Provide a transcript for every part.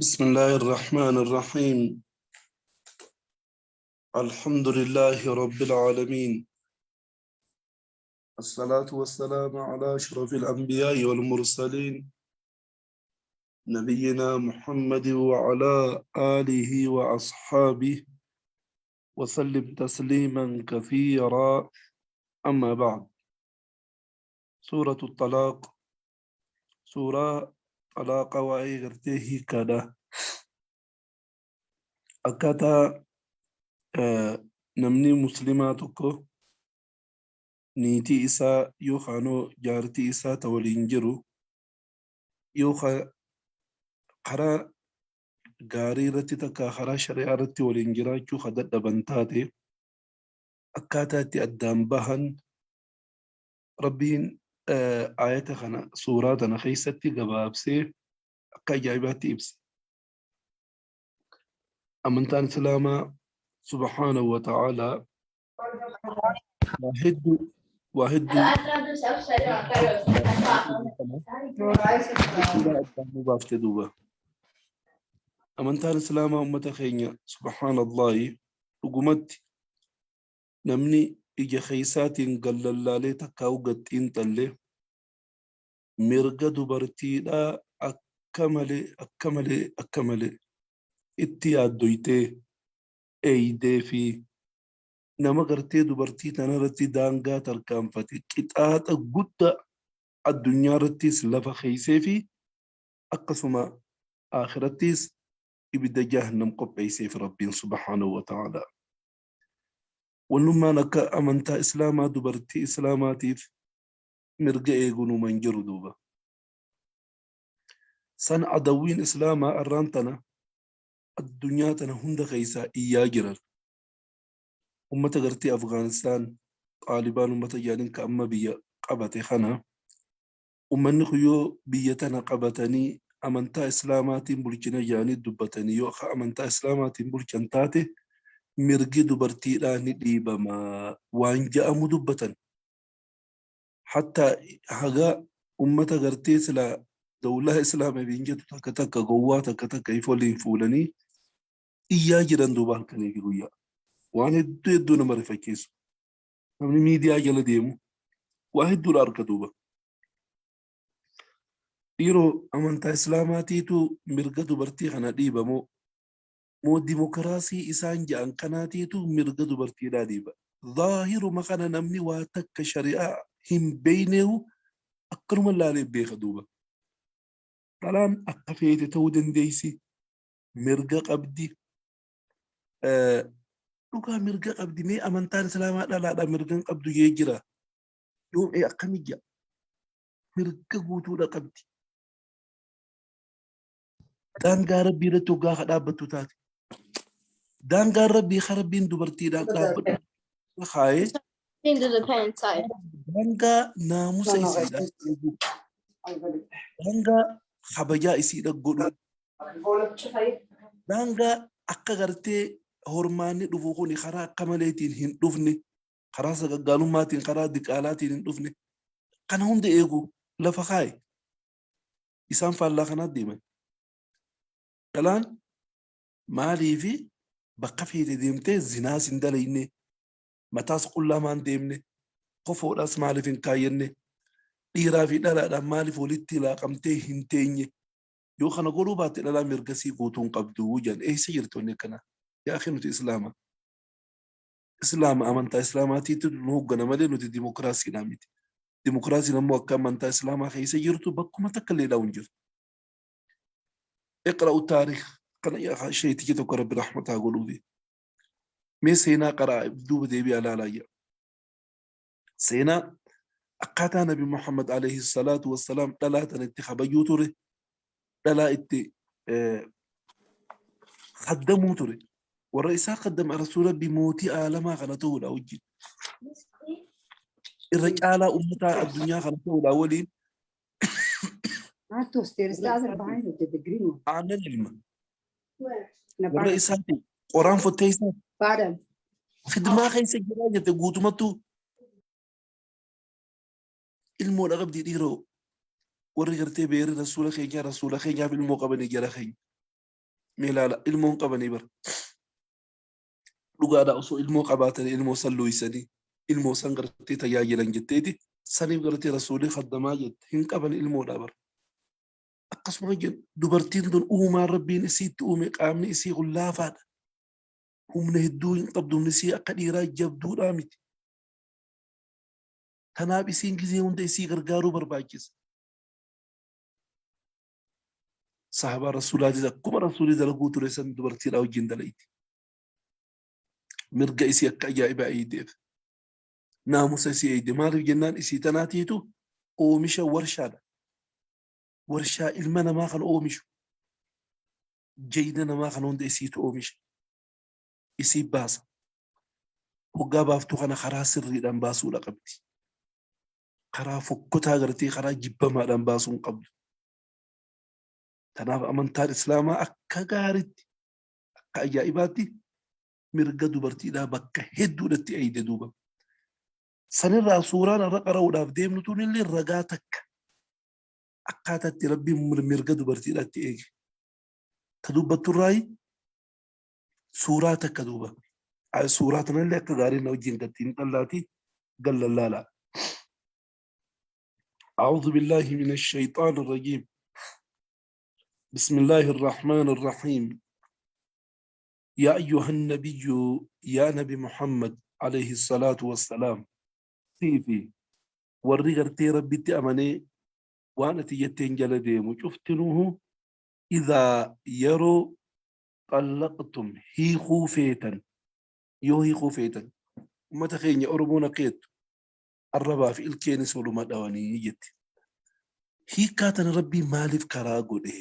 بسم الله الرحمن الرحيم. الحمد لله رب العالمين، الصلاة والسلام على أشرف الأنبياء والمرسلين، نبينا محمد وعلى آله وأصحابه وسلم تسليما كثيرا. أما بعد، سورة الطلاق، سورة طلاق waa'ee gartee hiikaadha. Akkaataa namni muslimaa tokko niitii isaa yookaanoo jaartii isaa ta waliin jiru yookaan karaa gaarii irratti takka karaa shari'aa irratti waliin jiraachuu ka dadhaban taate, akkaataa itti addaan bahan Rabbiin ayata kana suuraa tana keessatti gabaabsee akka ajaa'ibaatti ibsa. Amantaan Islaamaa subhaanahu wa ta'aalaa waa hedduu waa hedduu addaan nu baafte duuba. Amantaan Islaamaa ummata keenya, subhaanallahi, dhugumatti namni ija keessaatiin gallallaalee takkaa'u gad xiinxalle mirga dubartiidhaa akka malee akka malee akka malee itti yaaddoytee eeydee fi nama gartee dubartii tanarratti daangaa tarkaanfate qixaaxa guddaa addunyaa irrattis lafa keeysee fi akkasuma akhirattis ibidda jahannam qopheeyseef Rabbiin subhaanahu wa ta'ala. Wannummaan akka amantaa Islaamaa dubartii Islaamaatiif mirga eegu numa hin jiru duuba. San adawwiin Islaamaa arraan tana addunyaa tana hunda keessaa iyyaa jiran. Ummata gartee Afgaanistaan Xaalibaan ummata jedhaniin ka amma biyya qabate kana, ummanni kun yoo biyya tana qabatanii amantaa Islaamaatiin bulchina jedhanii dubbatanii, yoo akka amantaa Islaamaatiin bulchan taate mirgi dubartiidhaa ni dhiibama waan ja'amu dubbatan. Hatta haga ummata gartee silaa dawlaa Islaama biin jettu takka takka gowwaa takka takka if waliin fuulanii iyyaa jiran duuba halkanii fi guyyaa. Waan hedduu hedduu nama rifachiisu. Namni miidiyaa jala deemu waa hedduudha arga duuba. Dhiiroo, amantaa Islaamaatiitu mirga dubartii kana dhiiba moo moo dimokiraasii isaan ja'an kanaatiitu mirga dubartiidhaa dhiiba? Zaahiruma kana namni waa takka shari'aa hin beeyneehu akkanuma laalee beeka duuba. Dhalaan akka feete ta'uu dandeessi, mirga qabdi. Dhugaa mirga qabdi. Mee amantaan Islaamaa dhalaadha mirga hin qabdu jee jira? Yoom akkami jaa? Mirga guutuudha qabdi. Daangaa Rabbii irratti hoggaa ka dhaabbattu taate. Daangaan Rabbii ka Rabbiin dubartiidhaan dhaabbadhu kaayee Into the pen inside. daangaa naamusa isiidha eeguu, daangaa kabajaa isiidha godhu, daangaa akka gartee hormaanni dhufu kun karaa akka maleetiin hin dhufne, karaa sagaggaalummaatiin, karaa diqaalaatiin hin dhufne, kana hunda eegu lafa kaaye. Isaan faallaa kanaat deeman. Dhalaan maaliifi bakka feete deemtee zinaas hin dalayne, mataas qullaa maan deemne, kofoodhaas maaliif hin kaayyanne, dhiiraa fi dhalaadhaan maaliif walitti laaqamtee hin teenye? Yoo kana godhuu baatte dhalaa mirga sii guutuu hin qabdu jedhan. Eessa jirti wanni akkanaa? Yaa akhi, nuti Islaama. Islaama, amantaa Islaamaatiitu nu hoggana malee nuti dimokiraasiidhaa miti. Dimokiraasiin ammoo akka amantaa Islaamaa keessa jirtu bakkuma takka illee dhaa'u hin jirtu. Iqra'u taarikh kana yaa sheetichi tokko Rabbi rahmataa godhuufi. Mee seenaa qaraa, duuba deebi'aa ilaalaa jedha. Seenaa akkaataa Nabi Muhammad alayhi salaatu wassalaam dhalaa tana itti kabajuu ture, dhalaa itti kaddamuu ture. Warra isaa kaddama Rasuula Rabbii mootii aalamaa kana ta'uudha wajjin. Irra caalaa ummataa addunyaa kana ta'uudha waliin Not those, there is the other behind it, the green one. Aannan ilma. Where? In the Warra bottom. isaati qoraan fottee isaa Bottom. khidmaa keessa jiraa jette. Guutumattuu ilmoodha qabdii dhiiroo. Warri gartee beerri Rasuula keenyaa, Rasuula keenyaaf ilmoo qabanii jara keenya. Mee ilaala ilmoon qabanii bara. Dhugaadha osoo ilmoo qabaatanii ilmoo san looysanii ilmoo san gartee tajaajilan jetteeti saniif gartee rasuulii khaddamaa jette hin qaban ilmoodha bara. Akkasuma dubartiin tun uumaan rabbiin isiitti uume qaamni isii kun laafaadha. Humna hedduu hin qabdu humni isii akka dhiiraa jabduudhaa miti. Tanaaf isiin gizee hunda isii gargaaruu barbaachisa. Sahabaa rasuulaatis akkuma rasuulii dalaguu ture san dubartiidhaa wajjin dalayti. Mirga isii akka ajaa'ibaa eeydeef. Naamusa isii eeyde. Maaliif jennaan isii tanaatiitu oomisha warshaadha. Warshaa ilma namaa kan oomishu. Jayna namaa kan hunda isiitu oomisha. Isii baasa. Hoggaa baaftu kana karaa sirriidhaan baasuudha qabdi. Karaa fokkotaa gartee karaa jibbamaadhaan baasuu hin qabdu. Tanaaf amantaan Islaamaa akka gaaritti akka ajaa'ibaatti mirga dubartiidhaa bakka hedduudhatti eeyde duuba. Sanirraa suuraan irra qara'uudhaaf deemnu tunillee ragaa takka akkaataatti Rabbiin mirga dubartiidhaatti eege. Ta dubbatturraayi suuraa takka duuba. Suuraa tanallee akka gaarii na wajjin gad xiinxallaatii gallallaalaa. أعوذ بالله من الشيطان الرجيم بسم الله الرحمن الرحيم يا أيها النبي يا نبي محمد عليه الصلاة والسلام سيفي warri gartee rabbitti amanee waan ati jetteen jala deemu cuftinuuhu idhaa yeroo xallaqtum hiikuu feetan yoo hiikuu feetan ummata keenya Oromoon akka jettu arrabaa fi ilkeenis waluma dhawanii jetti. Hiikkaa tana rabbiin maaliif karaa godhe?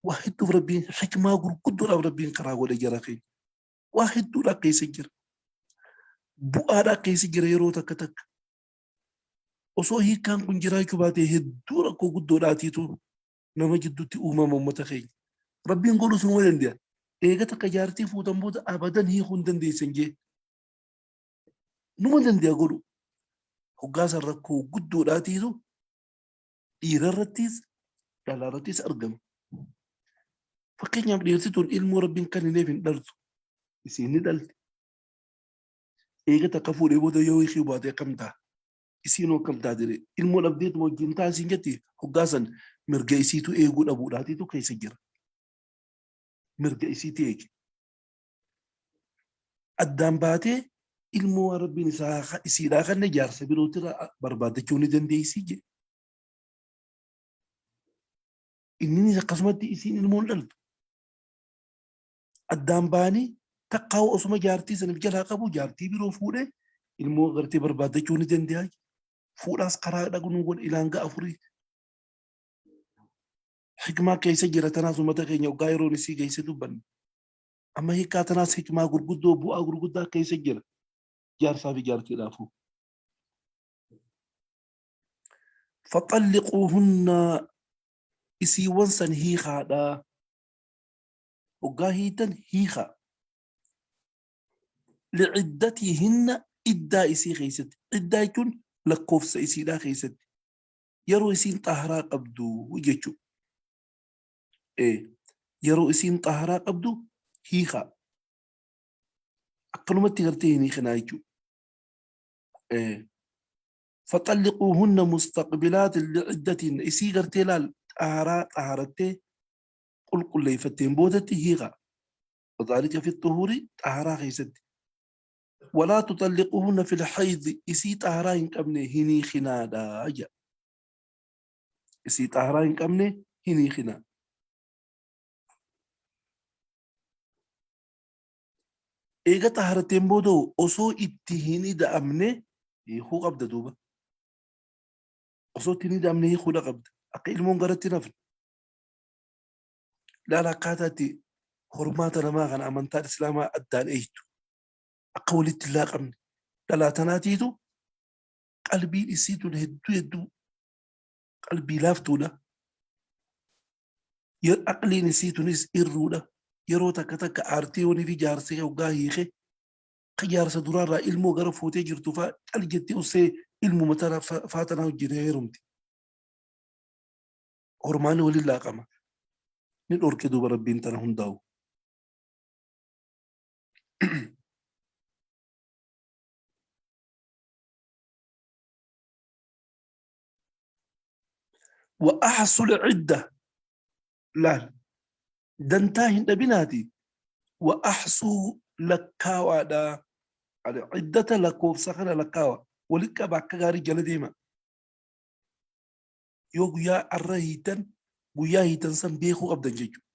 Waa hedduuf rabbiin hikmaa gurguddoodhaaf rabbiin karaa godhe jara keenya. Waa hedduudha keessa jira. Bu'aadha keessa jira yeroo takka takka. Osoo hiikkaan kun jiraachuu baatee hedduu rakkoo guddoodhaatiitu nama jidduutti uumama uummata keenya. Rabbiin godhu sun danda'a. Eega takka jaartii fuutan booda abadan hiikuu hin dandeessan jee. Numa danda'a godhu. Hoggaasan rakkoo guddoodhaatiitu dhiirarrattis dhalaarrattis argama. Fakkeenyaaf dhiirti tun ilmoo rabbiin kan hineef hin dhaltu. Isiin ni dhalti. Eega takka fuudhee booda yoo hiikuu baate akkam ta'a? Isiinoo akkam ta'a jedhee ilmoo dhabdeetuma wajjin ta'a isiin jetti hoggaasan mirga isiitu eeguu dhabuudhaatiitu keessa jira. Mirga isiitu eege. Addaan baatee ilmoo waan rabbiin isaa isiidhaa kanne jaarsa birootirra barbaaddachuu ni dandeessi jedhe. Inninis akkasumatti isiin ilmoon dhaltu. Addaan baanii takkaa osuma jaartii saniif jalaa qabu jaartii biroo fuudhee ilmoo gartee barbaaddachuu ni danda'a. Fuudhaas karaa dhaqnuu godhe ilaan ga'a afurii. Hikmaa keessa jira tanaas uummata keenya hoggaa yeroon isii geesse dubbanne. Amma hiikkaa tanaas hikmaa gurguddoo bu'aa gurguddaa keessa jira. Jaarsaa fi jaartiidhaafuu. Faxalliquuhunna isiiwwan san hiikaadhaa. Hoggaa hiitan hiikaa. Liciddatihinna iddaa isii keessatti. Iddaa jechuun lakkoofsa isiidhaa keessatti. Yeroo isiin xaharaa qabdu jechuudha. Yeroo isiin xaharaa qabdu hiikaa. Akkanumatti gartee hin hiikinaa jechuudha. Faxalliquuhunna mustaqbilaatin liciddatihinna isii gartee laal xaharaa xaharattee qulqulleeffatteen boodatti hiikaa. Wadhaalika fi xuhuuri xaharaa keessatti. Walaa tuxalliquuhunna fil haydi isii xaharaa hin qabne hin hiikinaadha jedha. Isii xaharaa hin qabne hin hiikinaa. Eega xaharatteen booda osoo itti hin ida'amne hiikuu qabda duuba. Osoo itti hin ida'amne hiikuudha qabda. Akka ilmoon garatti hin hafne. Laala akkaataa itti hormaata namaa kana amantaan islaamaa addaan eeytu. Akka walitti hin laaqamne. Dhalaa tanaatiitu qalbiin isii tun hedduu hedduu qalbii laaftuudha. Aqliin isii tunis irruudha. Yeroo takka takka aartee yoonii fi jaarsee hoggaa hiike ka jaarsa duraarraa ilmoo gara fuutee jirtu faa cal jettee ussee ilmuma tana faa tanaa hojjetee heerumti. Hormaanni waliin laaqama. Ni dhorke duuba Rabbiin tana hundaa'u. Wa ahsul cidda laal dantaa hin dhabinaati wa ahsuu lakkaawaadha ciddata lakkoofsa kana lakkaawa walitti qaba akka gaarii jala deema yoo guyyaa arra hiitan guyyaa hiitan san beekuu qabdan jechuudha.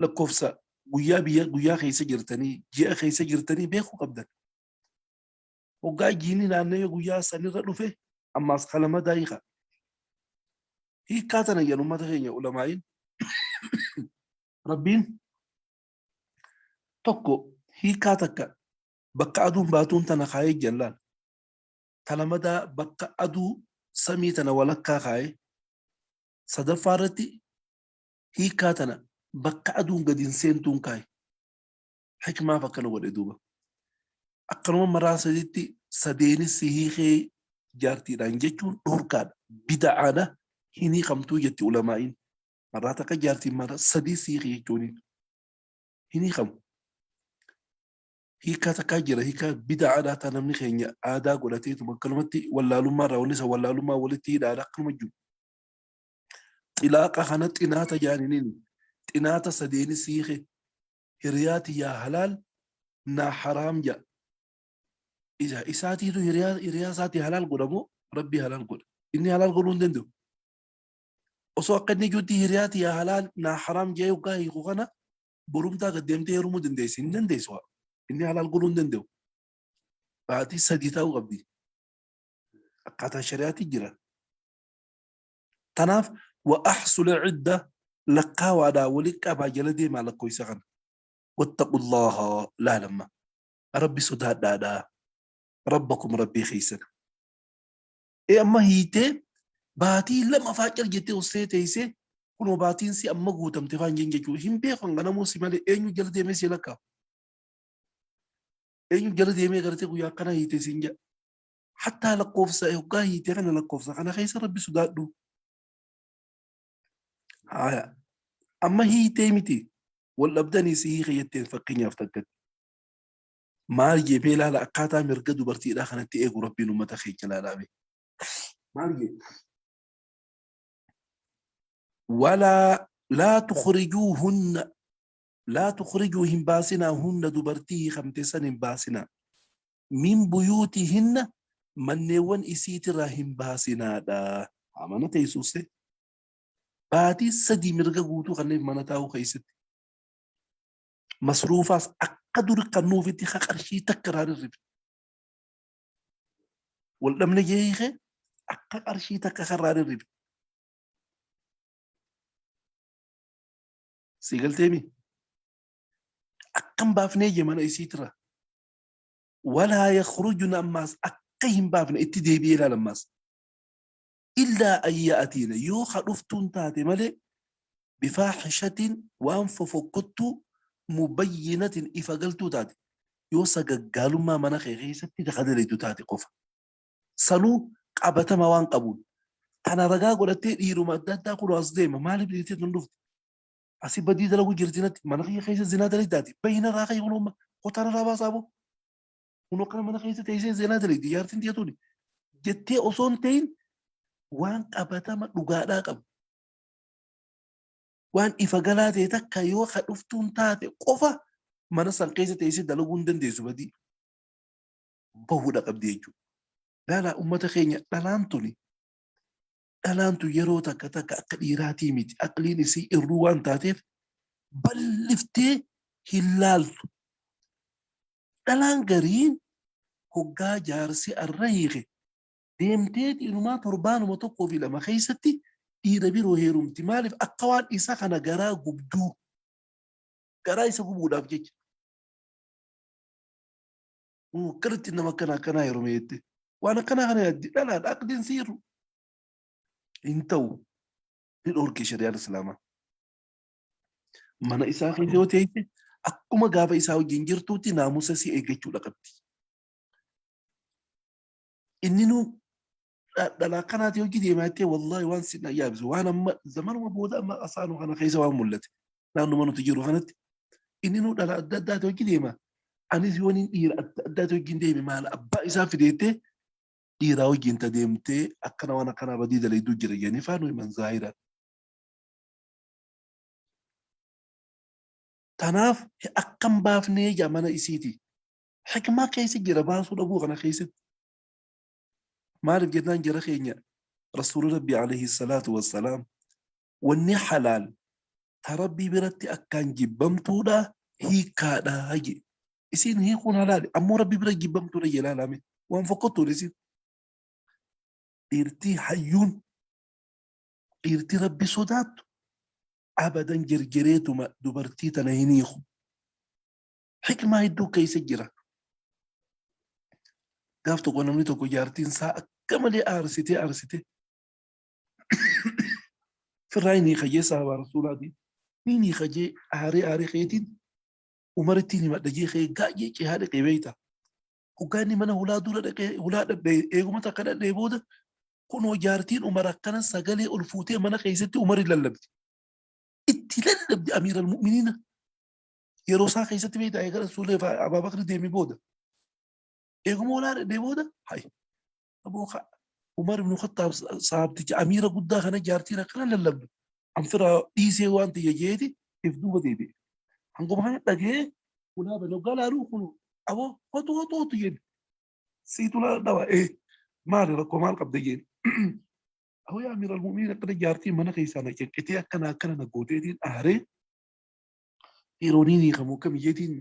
Lakkoofsa guyyaa biyya guyyaa keessa jirtanii ji'a keessa jirtanii beekuu qabdan. Hoggaa jiini naannawee guyyaa sanirra dhufe ammaas kalama daayiqa. Hiikkaa tana jedhan uummata keenya ulamaa'iin Rabbiin tokko hiikkaa takka bakka aduun baatuun tana kaayee jallaan talamadaa bakka aduu samii tana walakkaa kaayee sadaffaa irratti hiikkaa tana bakka aduun gadi hin seentuun kaaye. Hikmaaf akkana godhe duuba. Akkanuma maraa sadiitti sadeenis si hiikee jaartiidhaan jechuun dhorkaadha. Bida'aadha hin hiikamtuu jetti ulamaa'iin. Maraa takka jaartiin maraa sadii si hiike jechuuniin hin hiikamu. Hiikaa takkaa jira hiikaa bida'aadhaa taa namni keenya aadaa godhateetuma akkanumatti wallaalummaa irraa wanni isa wallaalummaa walitti hidhaadha akkanuma jiru. Xilaaqa kana xinaata jaaniniin xinaata sadeeni siike hiriyaa tiyyaa halaal naa haraam ja isa isaatiitu hiriyaa hiriyaa isaatii halaal godha moo rabbii halaal godha inni halaal godhuu hin danda'u osoo akka inni juutti hiriyaa tiyyaa halaal naa haraam jee yoggaa hiiku kana borumtaa gad deemtee heerumuu dandeessi hin dandeessu inni halaal godhuu hin danda'u baatii sadii ta'uu qabdi akkaataa shari'aatti jira Tanaaf wa ahsul cidda lakkaawaadhaa wali qabaa jala deemaa lakkoysa kana. Wattaqullaaha laalamma. Rabbi sodaadhaadhaa. Rabbakum Rabbii keessan. E amma hiitee baatii lama faa cal jettee ussee teessee kunoo baatiin si amma guutamte faan jeen jechuudha. Hin beeku hanga namuu si malee eenyu jala deemee si lakkaa'a. Eenyu jala deemee gartee guyyaa akkana hiitee siin jedha. Hattaa lakkoofsa hoggaa hiite kana lakkoofsa kana keessa rabbi sodaadhu. Haaya. Amma hiitee miti wal dhabdanii si hiike jetteen fakkeenyaaf takkatti. Maal jee mee ilaala akkaataa mirga dubartiidhaa kanatti eegu rabbiin uummata keenya ilaalaa mee. Maal jee? Walaa laa tukhrijuuhunna laa tukhrijuu hin baasinaa hunna dubartii hiikamte san hin baasinaa. Min buyuutihinna manneewwan isiitirraa hin baasinaadha. Haa mana teessuusse. Baatii sadii mirga guutuu kanneen mana taa'uu keessatti. Masruufaas akka duri kannuufitti ha qarshii takka irraa hirribne. Wal dhabne jee hiikee akka qarshii takka karraa hirribne. Sii galteemi? Akkam baafnee jee mana isiitirraa. Walaa yakhrujna ammaas akka hin baafne itti deebi'ee ilaala ammaas. Illaa an ya'atiina yoo ka dhuftuun taate malee bifaahishatin waan fofokkottuu mubayyinatin ifa galtuu taate yoo sagaggaalummaa mana kee keessatti ka dalaydu taate qofa. Sanuu qabatama waan qabuun. Tana ragaa godhattee dhiiruma adda addaa kunoo as deema maaliif dhiirtee tun dhufte? Asi badii dalagu jirti natti mana kiyya keessa zinaa dalaydaati bahi narraa ka'i kunoo amma kotaa narraa baasaa boo kunoo akkana mana keessa teessee zinaa dalaydi jaartiin tiyya tuni jettee osoo hin ta'in waan qabatama dhugaadhaa qabu waan ifa galaa ta'e takka yoo ka dhuftuun taate qofa mana san keessa teessee dalaguu hin dandeessu badii bahuudha qabdi jechuudha. Laalaa ummata keenya dhalaan tuni Dhalaan tun yeroo takka takka akka dhiiraatii miti. Aqliin isii irruu waan taateef bal'iftee hin laaltu. Dhalaan gariin hoggaa jaarsi arra hiike deemteeti inumaa torbaanuma tokkoo fi lama keessatti dhiira biroo heerumti. Maaliif akka waan isa kana garaa gubduu garaa isa gubuudhaaf jecha. Akkamitti nama akkanaa akkanaa heerume jette. Waan akkanaa kana yaaddi dhalaadha aqliin siiru. Hin ta'u ni dhorke shari'aan islaamaa. Mana isaa keessa yoo teesse akkuma gaafa isaa wajjin jirtuutti naamusa si eeggachuudha qabdi. Inni nu dhalaa akkanaati hojii deemaa jettee wallaahi waan si ajaa'ibsu waan amma zamanuma booda amma asaanu kana keessa waan mul'ate. Naannuma nuti jiru kanatti inni nu dhala adda addaati hojii deema. Anis yoon inni dhiira adda addaati wajjin deeme maal abbaa isaa fideettee dhiiraa wajjin ta deemtee akkana waan akkanaa badii dalayduu jira jedhanii faa nu himan zaahiraan. Tanaaf akkam baafnee jaa mana isiiti. Hikmaa keessa jira baasuu dhabuu kana keessatti. Maaliif jennaan jara keenya Rasuulli Rabbii alayhi salaatu wassalaam wanni halaal ta Rabbii biratti akkaan jibbamtuudha hiikkaadha je. Isiin hiikuun halaali ammoo Rabbii bira jibbamtuudha je laalame. Waan fokkottuudha isiin. Dhiirtii hayyuun dhiirtii Rabbi sodaattu abadan jerjereetuma dubartii tana hin hiiku. Hikmaa hedduu keessa jira. Gaaf tokko namni tokko jaartiin isaa akka malee aarsitee aarsitee firraa hin hiika jee sahabaa rasuulaatiin ni hiika jee aaree aaree keetiin umarittiin himadha jee kee gaa'ee cehaa dhaqee beeyta. Hoggaa inni mana hulaa dura dhaqee hulaa dhadhee eeguma takka dhadhee booda kunoo jaartiin Umar akkana sagalee ol fuutee mana keessatti Umari lallabdi. Itti lallabdi amiiral mu'miniina. Yeroo isaa keessatti beektaa eega Rasuullee fi Abaa Bakri deemee booda. Eeguma hulaa dhadhee booda hay aboo ka Umar ibn Khattaab sahabticha amiira guddaa kana jaartiin akkana lallabdu. An firaa dhiisee waan tiyya jeeti if duuba deebi'e. Hanguma kana dhagee hulaa bane hoggaa laaluu kun aboo hotu hotu hotu jedhe. Siitu laa dhawa ee maali rakkoo maal qabda jeen. Aboo yaa amiira al-mu'miniin akkana jaartiin mana keessaa na cinqitee akkana akkana na gooteetiin aaree yerooniin hiikamu akkami jeetiin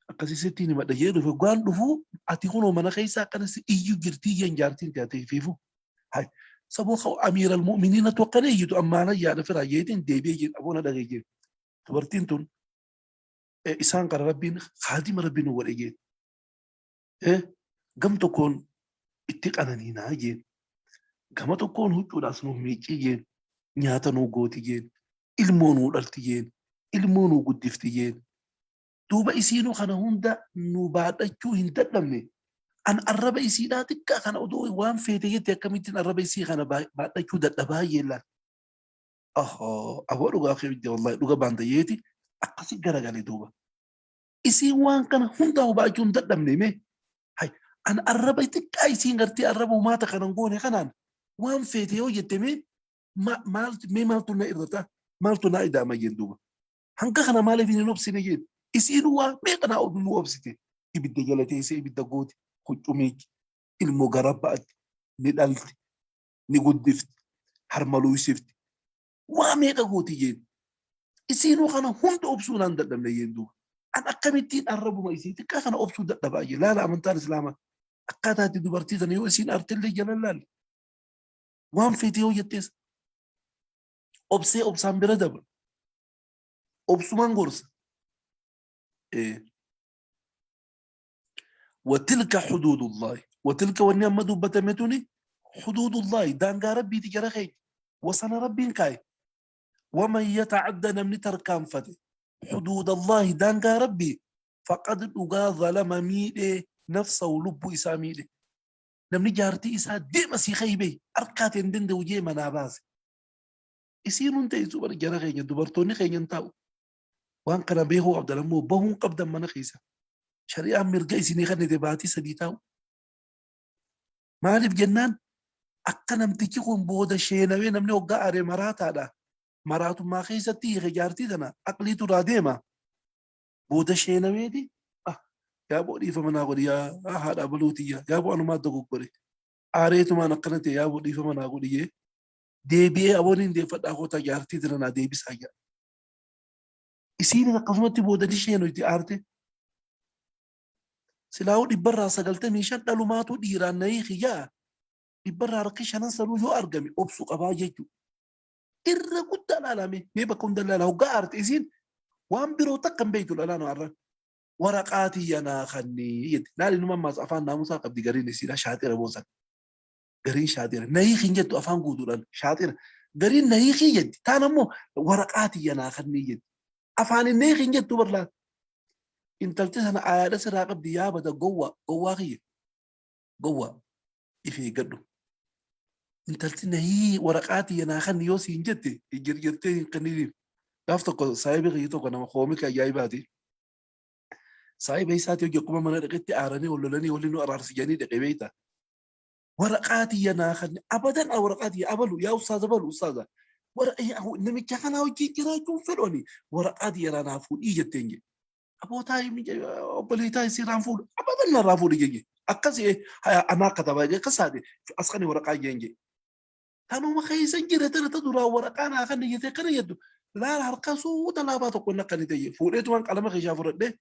akkasii sittiin himadha jee dhufe hoggaan dhufu ati kunoo mana keessaa akkana si iyyu jirtii jeen jaartiin taatee fiifu. Hay saboo ka amiira al-mu'miniin atu akkana iyyitu ammaana yaada firaa jeetiin deebi'ee jeen aboo na dhagaye jeen. Dubartiin tun isaan qara rabbiin haadima rabbiin nu godhe jeen. Gam tokkoon itti qananiinaa jeen. Gama tokkoon huccuudhaas nuuf miiccii jeen. Nyaata nuu gooti jeen. Ilmoo nuu dhalti jeen. Ilmoo nuu guddifti jeen. Duuba isiinuu kana hunda nu baadhachuu hin dadhabne. An arraba isiidhaa xiqqaa kana odoo waan feete jette akkamittiin arraba isii kana baadhachuu dadhabaa jeen laal. Ahoo aboo dhugaa kee jette wallahi dhuga baanta jeeti akkasi garagale duuba. Isiin waan kana hundaa hubaachuu hin dadhabne mee. Hay an arraba xiqqaa isiin gartee arraba humaata kanan goone kanaan waan feete yoo jette mee maaltu mee maaltu na irrata maaltu na idaama jeen duuba. Hanga kana maaliif hin obsine jeen. Isiin waa meeqa naa nu obsite. Ibidda jala teessee ibidda gooti huccuu miicci ilmoo gara ba'atti ni dhalti ni guddifti harma luysifti waa meeqa gooti jeen. Isiinuu kana hunda obsuu naan dadhabne jeen duuba. An akkamittiin arrabuma isii xiqqaa kana obsuu dadhabaa jee laala amantaan islaamaa akkaataa itti dubartii tana yoo isiin artillee jala laalle waan feete yoo jettees obsee obsaan bira dabra obsumaan gorsa. وتلك حدود الله وتلك wanni amma dubbatame tuni حدود الله daangaa rabbiiti jara keenya wasana rabbiin kaa'e ومن يتعدى namni tarkaanfate حدود الله daangaa rabbii فقد dhugaa ظلم miidhe نفسه lubbuu isaa miidhe. Namni jaartii isaa deema sii kaybee harkaate hin danda'u jee manaa baase. Isiin hun teessu bara jara keenya dubartoonni keenya hin taa'u. Waan kana beekuu qabdan ammoo bahuun qabdan mana keessa. Shari'aan mirga isinii kennite baatii 3 taa'u. Maaliif jennaan akka namtichi kun booda sheenawee namni hoggaa aare maraataadha. Maraatummaa keessatti hiike jaartii tana aqliitu irraa deema. Booda sheenaweeti ah yaaboo dhiifama naa godhi yaa haadha abaluutiyya yaaboo anumaa dogoggore aareetumaan akkana ta'e yaaboo dhiifama naa godhi jee deebi'ee aboon hin deeffadhaa kootaa jaartii tana naa deebisaa jedha. Isiinis akkasumatti booda ni sheenoyti aarte. Silaa'uu 95% dhalumaatu dhiiraan na hiiki jaa 5% sanuu yoo argame obsu qabaa jechuudha. Irra guddaa laalame mee bakka hunda laala hoggaa aarte isiin waan biroo takka hin beektu dhalaan har'a. Waraqaa tiyya naa kannii jette. Laali numa ammaas afaan naamusaa qabdi gariin isiidha shaaxira boosan. Gariin shaaxira. Na hiiki hin jettu afaan guutuudhaan shaaxira. Gariin na hiikii jetti. Taan ammoo waraqaa tiyya naa kannii jetti. Afaan hin hiiki hin jettu bar laal. Intalti sana aayaadha sirraa qabdi yaa bada gowwaa gowwaa kiyya. Gowwaa if eeggadhu. Intalti na hii waraqaa tiyya naa kanni yoo siin jette jirjirtee hin kenniniif. Gaaf tokko saahibi kiyya tokko nama koomika ajaa'ibaati. Saahiba isaati hojii akkuma mana dhaqetti aaranii wal lolanii waliin nu araarsi jedhanii dhaqee beekta. Waraqaa tiyya naa kanni abadan waraqaa tiyya abalu yaa ustaaza balu ustaaza. Namicha kanaa wajjin jiraachuun fedhu ani waraqaa tiyya irraa naa fuudhii jetteen jedhe. Aboo taa'ii obboleettii taa'ii sirraan fuudhu abadan narraa fuudhi jenne. Akkas anaa katabaa jee akkas taate as kani waraqaa jeen jedhe. Tanuma keessa jira tana ta duraa waraqaa naa kanni jettee kana jettu laala harka suuta laafaa tokko inni akkani ta'e fuudheetumaan qalama keessaa fudhadhee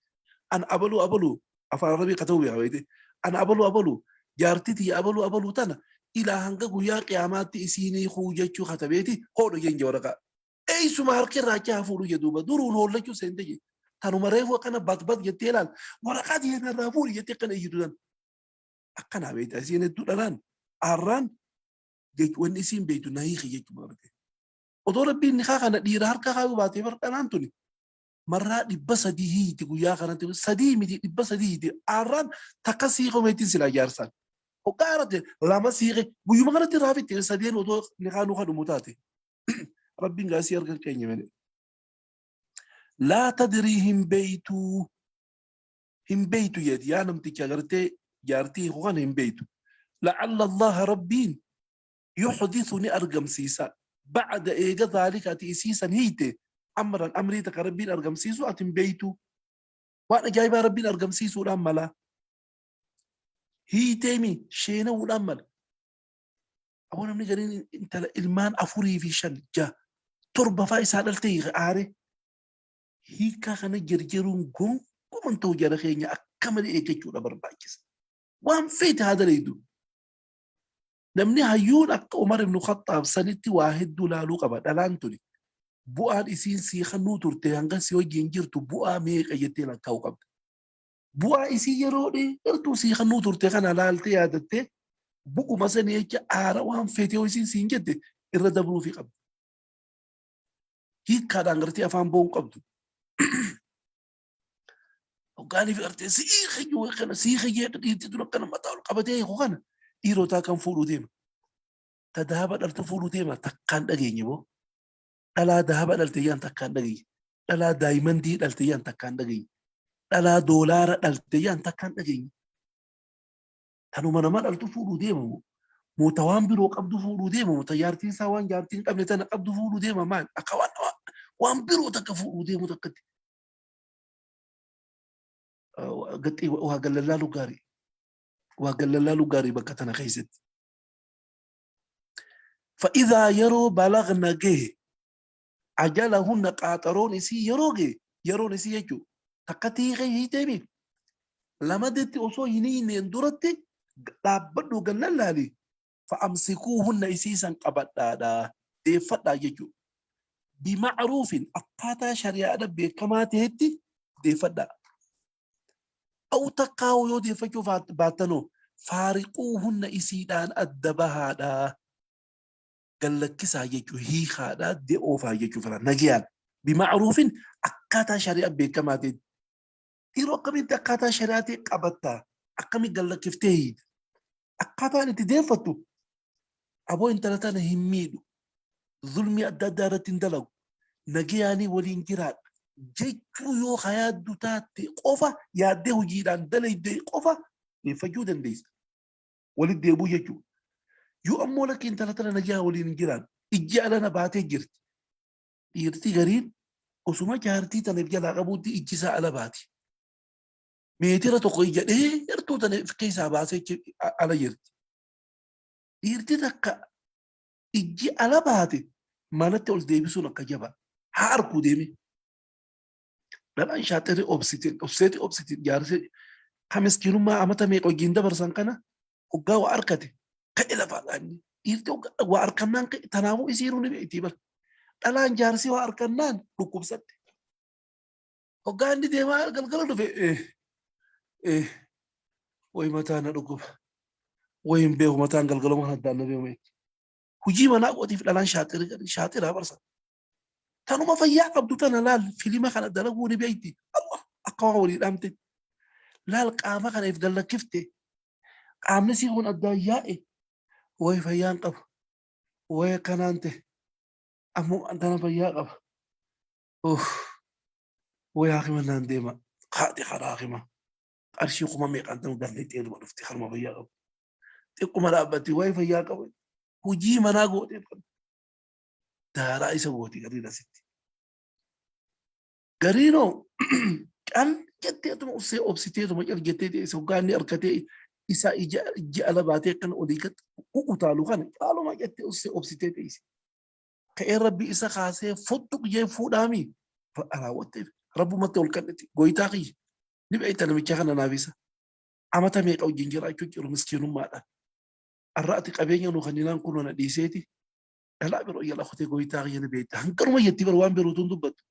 an abaluu abaluu afaan arabii katabuu beeka beekte an abaluu abaluu jaartii tiyya abaluu abaluu tana ilaa hanga guyyaa qiyaamaatti isiinii kuu jechuu katabeeti hoodhu jeen jee waraqaa. Eessuma harki irraa achi haa fuudhu jedhuuba duruun hoollachuu seente jee tanuma reefu akkana bat bat jettee laal waraqaa tiyya narraa fuudhi jettee akkana iyyitu tan. Akkanaa beekta isiin hedduu dhalaan aarraan wanni isiin beektu na hiiki jechuudha barte. Odoo rabbiin nikaa kana dhiira harka kaayuu baatee bar dhalaan tuni marraa 300 hiiti guyyaa kanatti sadii miti 300 hiiti aarraan takka siiqoo meetiin silaa jaarsaan. Hoggaa irratti lama siiqe guyyuma kanatti raafitti sadeen odoo nikaa nu kadhumu taate. Rabbiin gaasii harka keenya malee. Laa tadrii hin beeytuu hin beeytu jedhi yaa namticha gartee jaartii hiiku kana hin beeytu. La'alla Allaha Rabbiin yuhdithu ni argamsiisa ba'da eega dhaalika ati isii san hiiyte amran amrii takka Rabbiin argamsiisu ati hin beeytu. Waan ajaa'ibaa Rabbiin argamsiisuudhaan mala. Hiiyteemi sheenawuudhaan mala. Aboo namni gariin intala ilmaan afurii fi shan jaha torba faa isaa dhalte hiike aare. Hiikaa kana jerjeruun gonkuman ta'u jara keenya akka malee eeggachuudha barbaachisa. Waan feete haa dalaydu. Namni hayyuun akka Umar ibn Khattaab sanitti waa hedduu laaluu qaba. Dhalaan tuni bu'aan isiin sii kennuu turte hanga si wajjin jirtu bu'aa meeqa jettee lakkaa'uu qabda. Bu'aa isii yeroo dheertuu sii kennuu turte kana laaltee yaadattee bu'uma sanii jecha aara waan feete yoo isiin siin jette irra dabruufii qabda. Hiikkaadhaan gartee afaan ba'uu qabdu. Hoggaanii fi gartee sii kiyyuu kana sii kiyyee dhiirti tun akkana mataa ol qabatee hiiku kana dhiirotaa kan fuudhuu deema. Ta dahaba dhaltu fuudhuu deema takkaan dhageenye boo. Dhalaa dahaba dhalte yaan takkaan dhageenye. Dhalaa daayimandii dhalte yaan takkaan dhageenye. Dhalaa doolaara dhalte yaan takkaan dhageenye. Tanuma nama dhaltu fuudhuu deema moo? Moo ta waan biroo qabdu fuudhuu deema moo? Ta jaartiin isaa waan jaartiin qabne tana qabdu fuudhuu deema maal? Akka waan waan biroo takka fuudhuu deemu takkatti. Gaxxee waa gallallaaluu gaarii. Waa gallallaaluu gaarii bakka tana keessatti. Fa'idaa yeroo balagna gahe ajalahunna qaaxaroon isii yeroo gahe yeroon isii jechuudha. Takka tiiqee hiiteemi lamadetti osoo hin hiineen duratti dhaabbadhu gallallaali fa'amsikuuhunna isii san qabadhaadha deeffadhaa jechuudha. Bima'ruufin akkaataa shari'aadha beekamaa ta'etti deeffadhaa. Aw takkaa'u yoo deeffachuu baattanoo faariquuhunna isiidhaan adda bahaadha. Gallakkisaa jechuu hiikaadha de'oofaa jechuu fira nagayaan bima'ruufin akkaataa shari'a beekamaa ta'etti. Yeroo akkamitti akkaataa shari'aa ta'e qabattaa akkamitti gallakkiftee hiita akkaataan itti deeffattu aboo intala tana hin miidhu zulmii adda addaa irratti hin dalagu nagayaanii waliin jiraadha jechuu yoo ka yaaddu taatte qofa yaaddee hojiidhaan dalayde qofa deeffachuu dandeessa. Walitti deebuu jechuudha. Yoo ammoo lakki intala tana nagayaa waliin hin jiraanne ijji alana baatee jirti. Dhiirti gariin osuma jaartii tana if jalaa qabuutti ijji isaa ala baati. Meetira tokko ija dheertuu tana if keessaa baasee ala jirti. Dhiirti takka ijji ala baate manatti ol deebisuun akka jabaa. Haa arkuu deeme. Dhalaan shaaxirri obsite obseeti obsite jaarsee ka miskiinummaa amata meeqa wajjin dabarsan kana hoggaa waa arkate ka'e lafaa dhaanni. Dhiirti hoggaa waa arkannaan ka'e tanaafuu isiinuu ni beekti bara. Dhalaan jaarsii waa arkannaan dhukkubsatte. Hoggaa inni deemaa galgala dhufe wayi mataa na dhukkuba. Wayi hin beeku mataan galgaluma kan addaan na beeku. Hujii manaa gootiif dhalaan shaaxiraa barsa. Tanuma fayyaa qabdu tana laal filima kana dalaguu ni beekti. Allah akka waan walii dhaamte. Laal qaama kana if gallakkifte. Qaamni sii kun addaan yaa'e. Wayi fayyaan qabu. Wayi akkanaan ta'e. Ammoo tana fayyaa qaba. Uff way haakima naan deema haadhi karaa haakima qarshii kuma meeqaan ta'u gallee xeeluma dhufti harma fayyaa qabu. Xiqquma dhaabbatti wayi fayyaa qabu hojii manaa gootee daaraa isa gooti gariin asitti. Gariinoo cal jetteetuma ussee obsiteetuma cal jettee isa hoggaa inni harkatee isa ija ijji ala baatee akkana olii gad utaalu kana caaluma jettee ussee obsitee teessi. Ka'ee rabbi isa kaasee fottuq jee fuudhaami raawwatteef rabbumatti ol kadhate goytaa kiyya ni beekta namicha kana naaf isa amata meeqa wajjin jiraachuu jiru miskiinummaadhaan. Arra ati qabeenya nu kanninaan kunoo na dhiiseeti dhalaa biroo jala kutee goytaa kiyya ni beekta hanqanuma jetti bar waan birootuun dubbattu.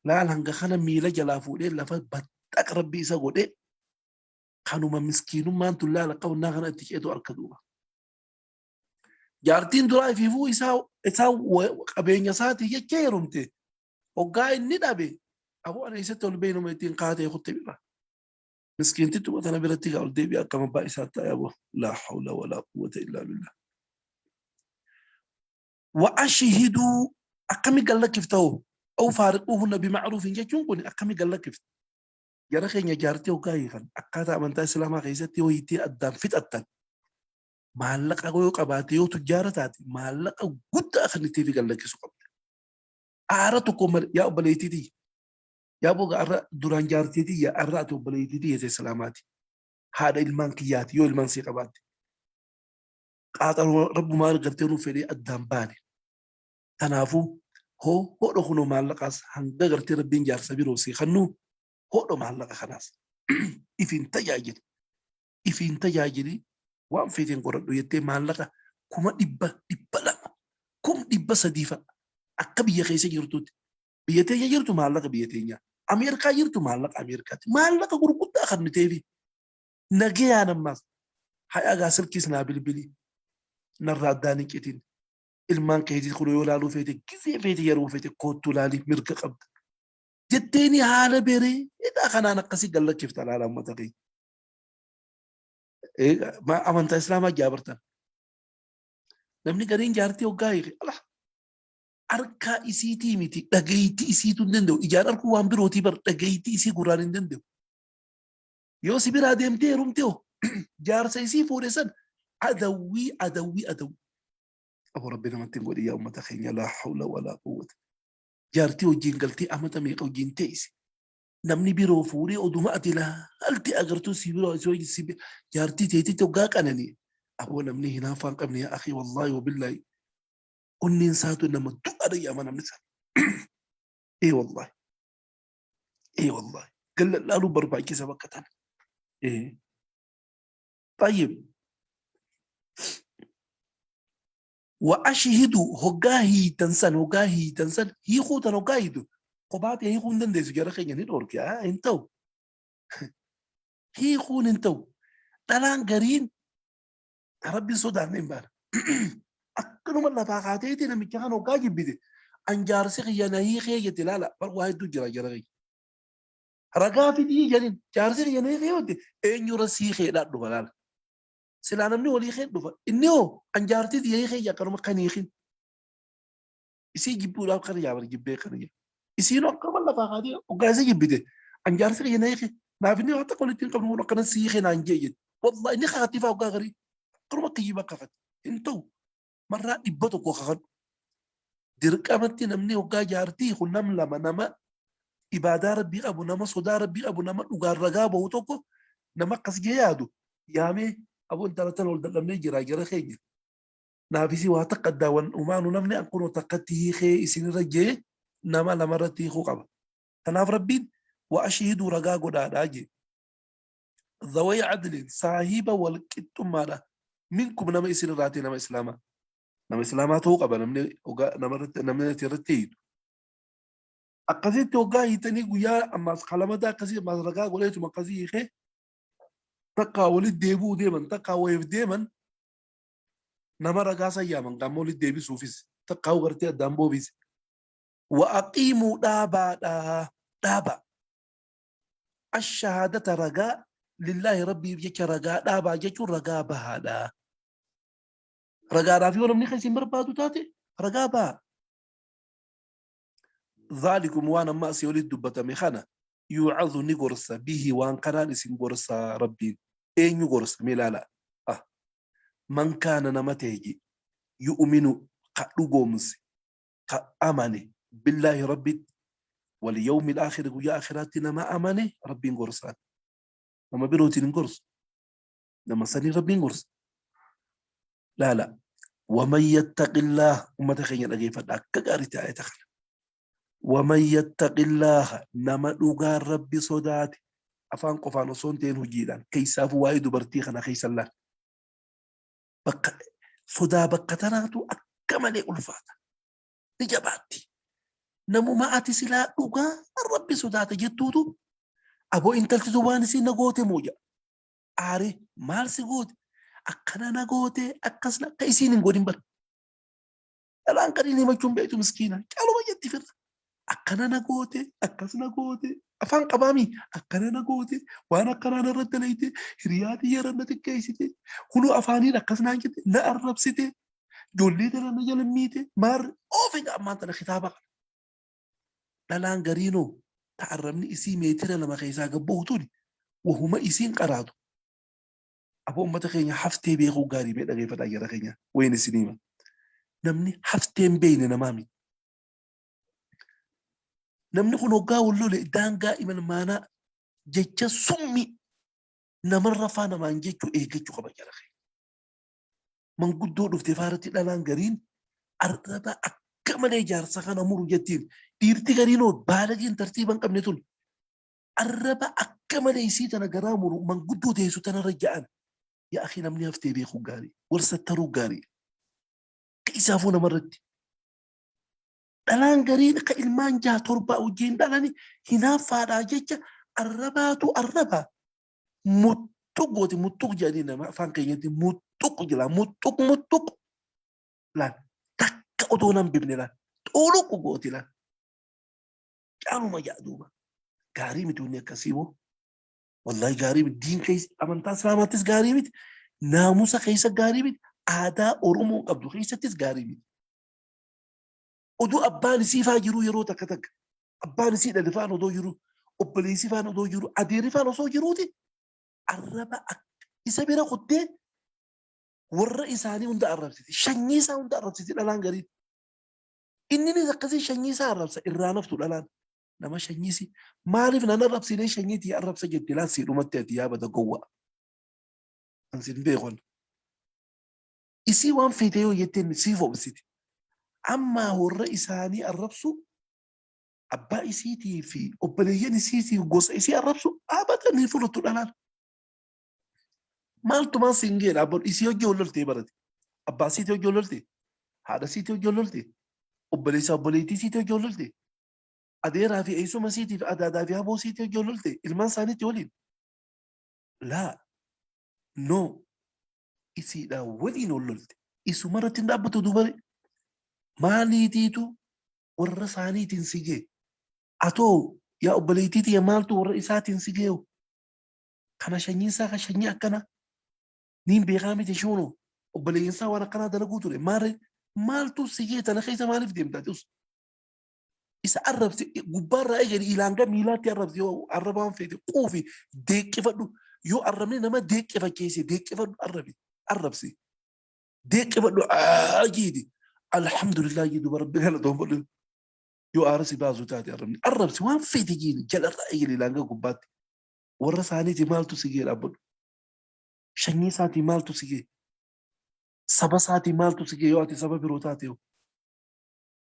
Laal hanga kana miila jalaa fuudhee lafa baxxaq rabbi isa godhee kanuma miskiinummaan tun laala qabnaa kana itti ceetu harka duuba. Jaartiin duraa ifiifuu isaa isaa qabeenya isaatii jecha heerumte hoggaa inni dhabe aboo ana isatti ol beeynuma ittiin kaatee kutte bira. Miskiintittuma tana biratti gaa ol deebi'a akkam abbaa isaa ta'e aboo laa hawla walaa quwwata illaa billah. Wa ashhiduu akkami gad lakkifta hoo aw faariquuhunna bima'ruufin jechuun kun akkami gad lakkifta. Jara keenya jaartii hoggaa hiikan akkaataa amantaa islaamaa keessatti yoo hiiktee addaan fixattan maallaqa yoo qabaate yoo tujjaara taate maallaqa guddaa kan ittiin gad lakkisu qabda. Aara tokko malee yaa obboleettii tiyya yaa boga arra duraan jaartii tiyya arra ati obboleettii tiyya ta'e islaamaati. Haadha ilmaan kiyyaati yoo ilmaan sii qabaatte. Qaaxaruma rabbumaa gartee nuuf fedhee addaan baane. Tanaafuu hoo hodho kunoo maallaqaas hanga gartee rabbiin jaarsa biroo sii kannuu hodho maallaqa kanaas ifiin tajaajili. Ifiin tajaajili waan feeteen godhadhu jettee maallaqa 200,000 200,000 300,000 fa'a akka biyya keessa jirtutti. Biyya teenya jirtu maallaqa biyya teenyaa. Ameerikaa jirtu maallaqa Ameerikaatti. Maallaqa gurguddaa kan nuteefi. Nagayaan ammaas hayaa gaa silkiis naa bilbili narraa addaan hin citin ilmaan keetii kun yoo laaluu feete gizee feete yeroo feete koottuu laalii mirga qabda jetteeni haala bereedaa kanaan akkasii gallachiifta laala ummata keenya. Amantaa Islaamaa jaabartan. Namni gariin jaartii hoggaa hiike ala harkaa isiitii miti dhageeytii isiitu hin danda'u ijaan arguu waan birootii bar dhageeytii isii gurraan hin danda'u. Yoo si biraa deemtee heerumte hoo jaarsa isii fuudhe san adawwii adawwii adawwii. Aboo rabbi namatti hin godhin yaa ummata keenya laa hawla walaa quwwata. Jaartii wajjin galtee amata meeqa wajjin teesse. Namni biroo fuudhee oduma ati laaltee agartuu si biroo si wajjin si jaartii teetitti hoggaa qananii. Aboo namni hinaaffaa hin qabne yaa akii wallaahi wabillaahi. Onneen isaatu nama du'aadha yaama namni sana. Ee wallaahi. Ee wallahi. Galla laaluu barbaachisa bakka tana. Ee. Tayyib. Wa ashhidu hoggaa hiitan san hoggaa hiitan san hiikuu tan hoggaa hiitu kophaa ta'e hiikuu hin dandeessu jara keenya ni dhoorke haa hin ta'u. Hiikuun hin ta'u. Dhalaan gariin rabbiin sodaanne hin baana. Akkanuma lafaa kaateeti namicha kana hoggaa jibbite. An jaarsi kiyya na hiikee jette ilaala bar waa hedduu jira jara kiyya. Ragaa fidii jedhin jaarsi kiyya na hiikee jette eenyurra sii keedhaa dhufa laala. Silaa namni walii kee dhufa inni hoo an jaartii tiyya hiikee jette akkanuma kan hiikin. Isii jibbuudhaaf kana yaa bar jibbee kana jira. Isiinoo akkanuma lafaa kaatee hoggaa isii jibbite an jaarsi kiyya na hiike naaf inni waan takka walitti hin qabnu kun akkana sii hiike naan jee jette. Wallahi inni kakatti faa hoggaa garii akkanuma kiyyiba kakatti hin ta'u marraa 100 kakadhu. Dirqamatti namni hoggaa jaartii kun nam lama nama ibaadaa rabbii qabu nama sodaa rabbii qabu nama dhugaan ragaa bahu tokko nama akkas jee yaadu yaamee aboo intala tana ol dadhabnee jira jara keenya. Naaf isii waa takka addaa wan umaanu namni akkunoo takkatti hiikee isinirra jee nama lamarratti hiikuu qaba. Kanaaf rabbiin wa ashhiduu ragaa godhaadhaa jee. Zaway adlin saahiba wal qixxummaadha minkum nama isinirraatii nama islaamaa. Nama islaamaa ta'uu qaba namni hoggaa namarratti namni irratti hiitu. Akkasitti hoggaa hiitanii guyyaa ammaas kalamataa akkasii ammaas ragaa godheetuma akkasii hiikee takkaa walitti deebi'uu deeman takkaa wayiif deeman nama ragaa san yaaman qaama walitti deebisuufis takkaa gartee addaan boobise. Wa aqiimuu dhaabaadhaa dhaabaa. Ashahaadata ragaa lillaahi rabbiif jecha ragaa dhaabaa jechuun ragaa bahaadha. Ragaadhaaf yoo namni keessa hin barbaadu taate ragaa baha. Dhaalikum waan amma asii olitti dubbatame kana yuucazu ni gorsa bihi waan kanaan isin gorsa Rabbiin. Eenyu gorsa mee ilaala. Ah. Man kaana nama ta'e yu'minu ka dhugoomse ka amane billaahi Rabbitti wal yawmil aakhir guyyaa akhiraatti nama amane Rabbiin gorsaan. Nama birootiin hin gorsu. Nama sanii Rabbiin gorsa. Laala. Waman yattaqillaah ummata keenya dhageeffadha akka gaariitti aayata kana. Waman yattaqillaaha nama dhugaan Rabbi sodaate afaan qofaan osoo hin ta'in hojiidhaan keessaafuu waa'ee dubartii kana keessa laal. Bakka sodaa bakka tanaatu akka malee ulfaata. Ni jabaatti. Namuma ati silaa dhugaa Rabbi sodaate jettuutu aboo intaltitu waan isiin na goote moo jedha. Aaree maal si goote akkana na goote akkas na akka isiin hin godhin bara. Dhalaan kan inni himachuun beektu miskiina caaluma jetti firra. Akkana na goote akkas na goote afaan qabaami akkana na goote waan akkanaa narra dalayte hiriyaa tiyya na xiqqeessite kunoo afaaniin akkas naan jette na arrabsite ijoollee tana na jala miite maarri oofi ammaan tana kitaaba kana. Dhalaan gariinoo ta arrabni isii meetira 2 keessaa gad bahu tuni wahuma isiin qaraatu. Aboo ummata keenya haftee beekuu gaarii mee dhageeffadhaa jara keenya wayin isin hima. Namni haftee hin beekne namaa miti. Namni kun hoggaa wal lole daangaa imalmaanaa jecha summii namarra faa namaan jechuu eeggachuu qaba jara keenya. Manguddoo dhufte faaratti dhalaan gariin arraba akka malee jaarsa kana muru jettiin dhiirti gariin hoo baalageen tartiiba hin qabne tun arraba akka malee isii tana garaa muru manguddoo teessu tanarra ja'an. Yaa akhi, namni haftee beekuu gaarii, wal sattaruu gaarii, isaafuu namarratti. Dhalaan gariin akka ilmaan jaha torbaa wajjin dhalani hinaaffaadhaa jecha arrabaatu arraba muxxuq gooti. Muxxuq jedhanii nama afaan keenyatti muxxuq jira, muxxuq muxxuq laal, takka otoo nan bifne laal, xuluq gooti laal, caaluma ja'a. Duuba gaarii miti wanni akkasii moo, wallahi gaarii miti. Diin keessa amantaa islaamaattis gaarii miti, naamusa keessa gaarii miti, aadaa Oromoon qabdu keessattis gaarii miti. Oduu abbaan isii faa jiruu, yeroo takka takka abbaan isii dhale faan odoo jiru, obboleessi faan odoo jiru, adeerri faan osoo jiruuti arraba isa bira kuttee warra isaanii hunda arrabsiti, shanyii isaa hunda arrabsiti dhalaan gariin. Inninis akkasii shanyii isaa arrabsa. Irraa naftu dhalaan nama shanyiisi maaliif nan arrabsinee shanyii tiyya arrabsa jetti laal. Sii dhumatti ati yaa bada gowwa, an sin beekon. Isii waan feete yoo jetteen siif obsiti. Ammaa warra isaanii arrabsu, abbaa isiitii fi obboleeyyan isiitii gosa isii arrabsu abadan hin fudhattu dhalaan. Maaltumaan siin geedha abboon isii hojii wal loltee barate. Abbaa isiitii hojii wal loltee, haadha isiitii hojii wal loltee, obboleessa obboleettii isiitii hojii wal loltee, adeeraa fi eessuma isiitii fi adaadaa fi haboo isiitii hojii wal loltee ilmaan isaaniitti waliin. Laa, no, isiidhaa waliin wal lolte. Isuma irratti hin dhaabbatu duuba maaliitiitu warra isaaniitiin si gee? Atoo yaa obboleettii tiyya, maaltu warra isaatiin si geeyu? Kana shanyiin isaa kan shanyii akkana niin beekaa miti shuuno obboleeyyan isaa waan akkanaa dalaguu ture maarree maaltu si gee? Tana keessa maaliif deemta atis? Isa arrabsi, gubbaarraa eegali ilaanga miilaatti arrabsi. Yoo arraba waan feete quufi, deeqqifadhu. Yoo arrabni nama deeqqifacheesse deeqqifadhu, arrabi, arrabsi, deeqqifadhu, jiidi alhamdulillah jiidi duba rabbi galatoonfadhu. Yoo aara si baasu taate arrabni arrabsi, waan feete jiini, jalarraa eegali ilaanga gubbaatti. Warra isaaniiti maaltu si gee? Dhaabbadhu. Shanyii isaatii maaltu si gee? Saba isaatii maaltu si gee? Yoo ati saba biroo taate yoo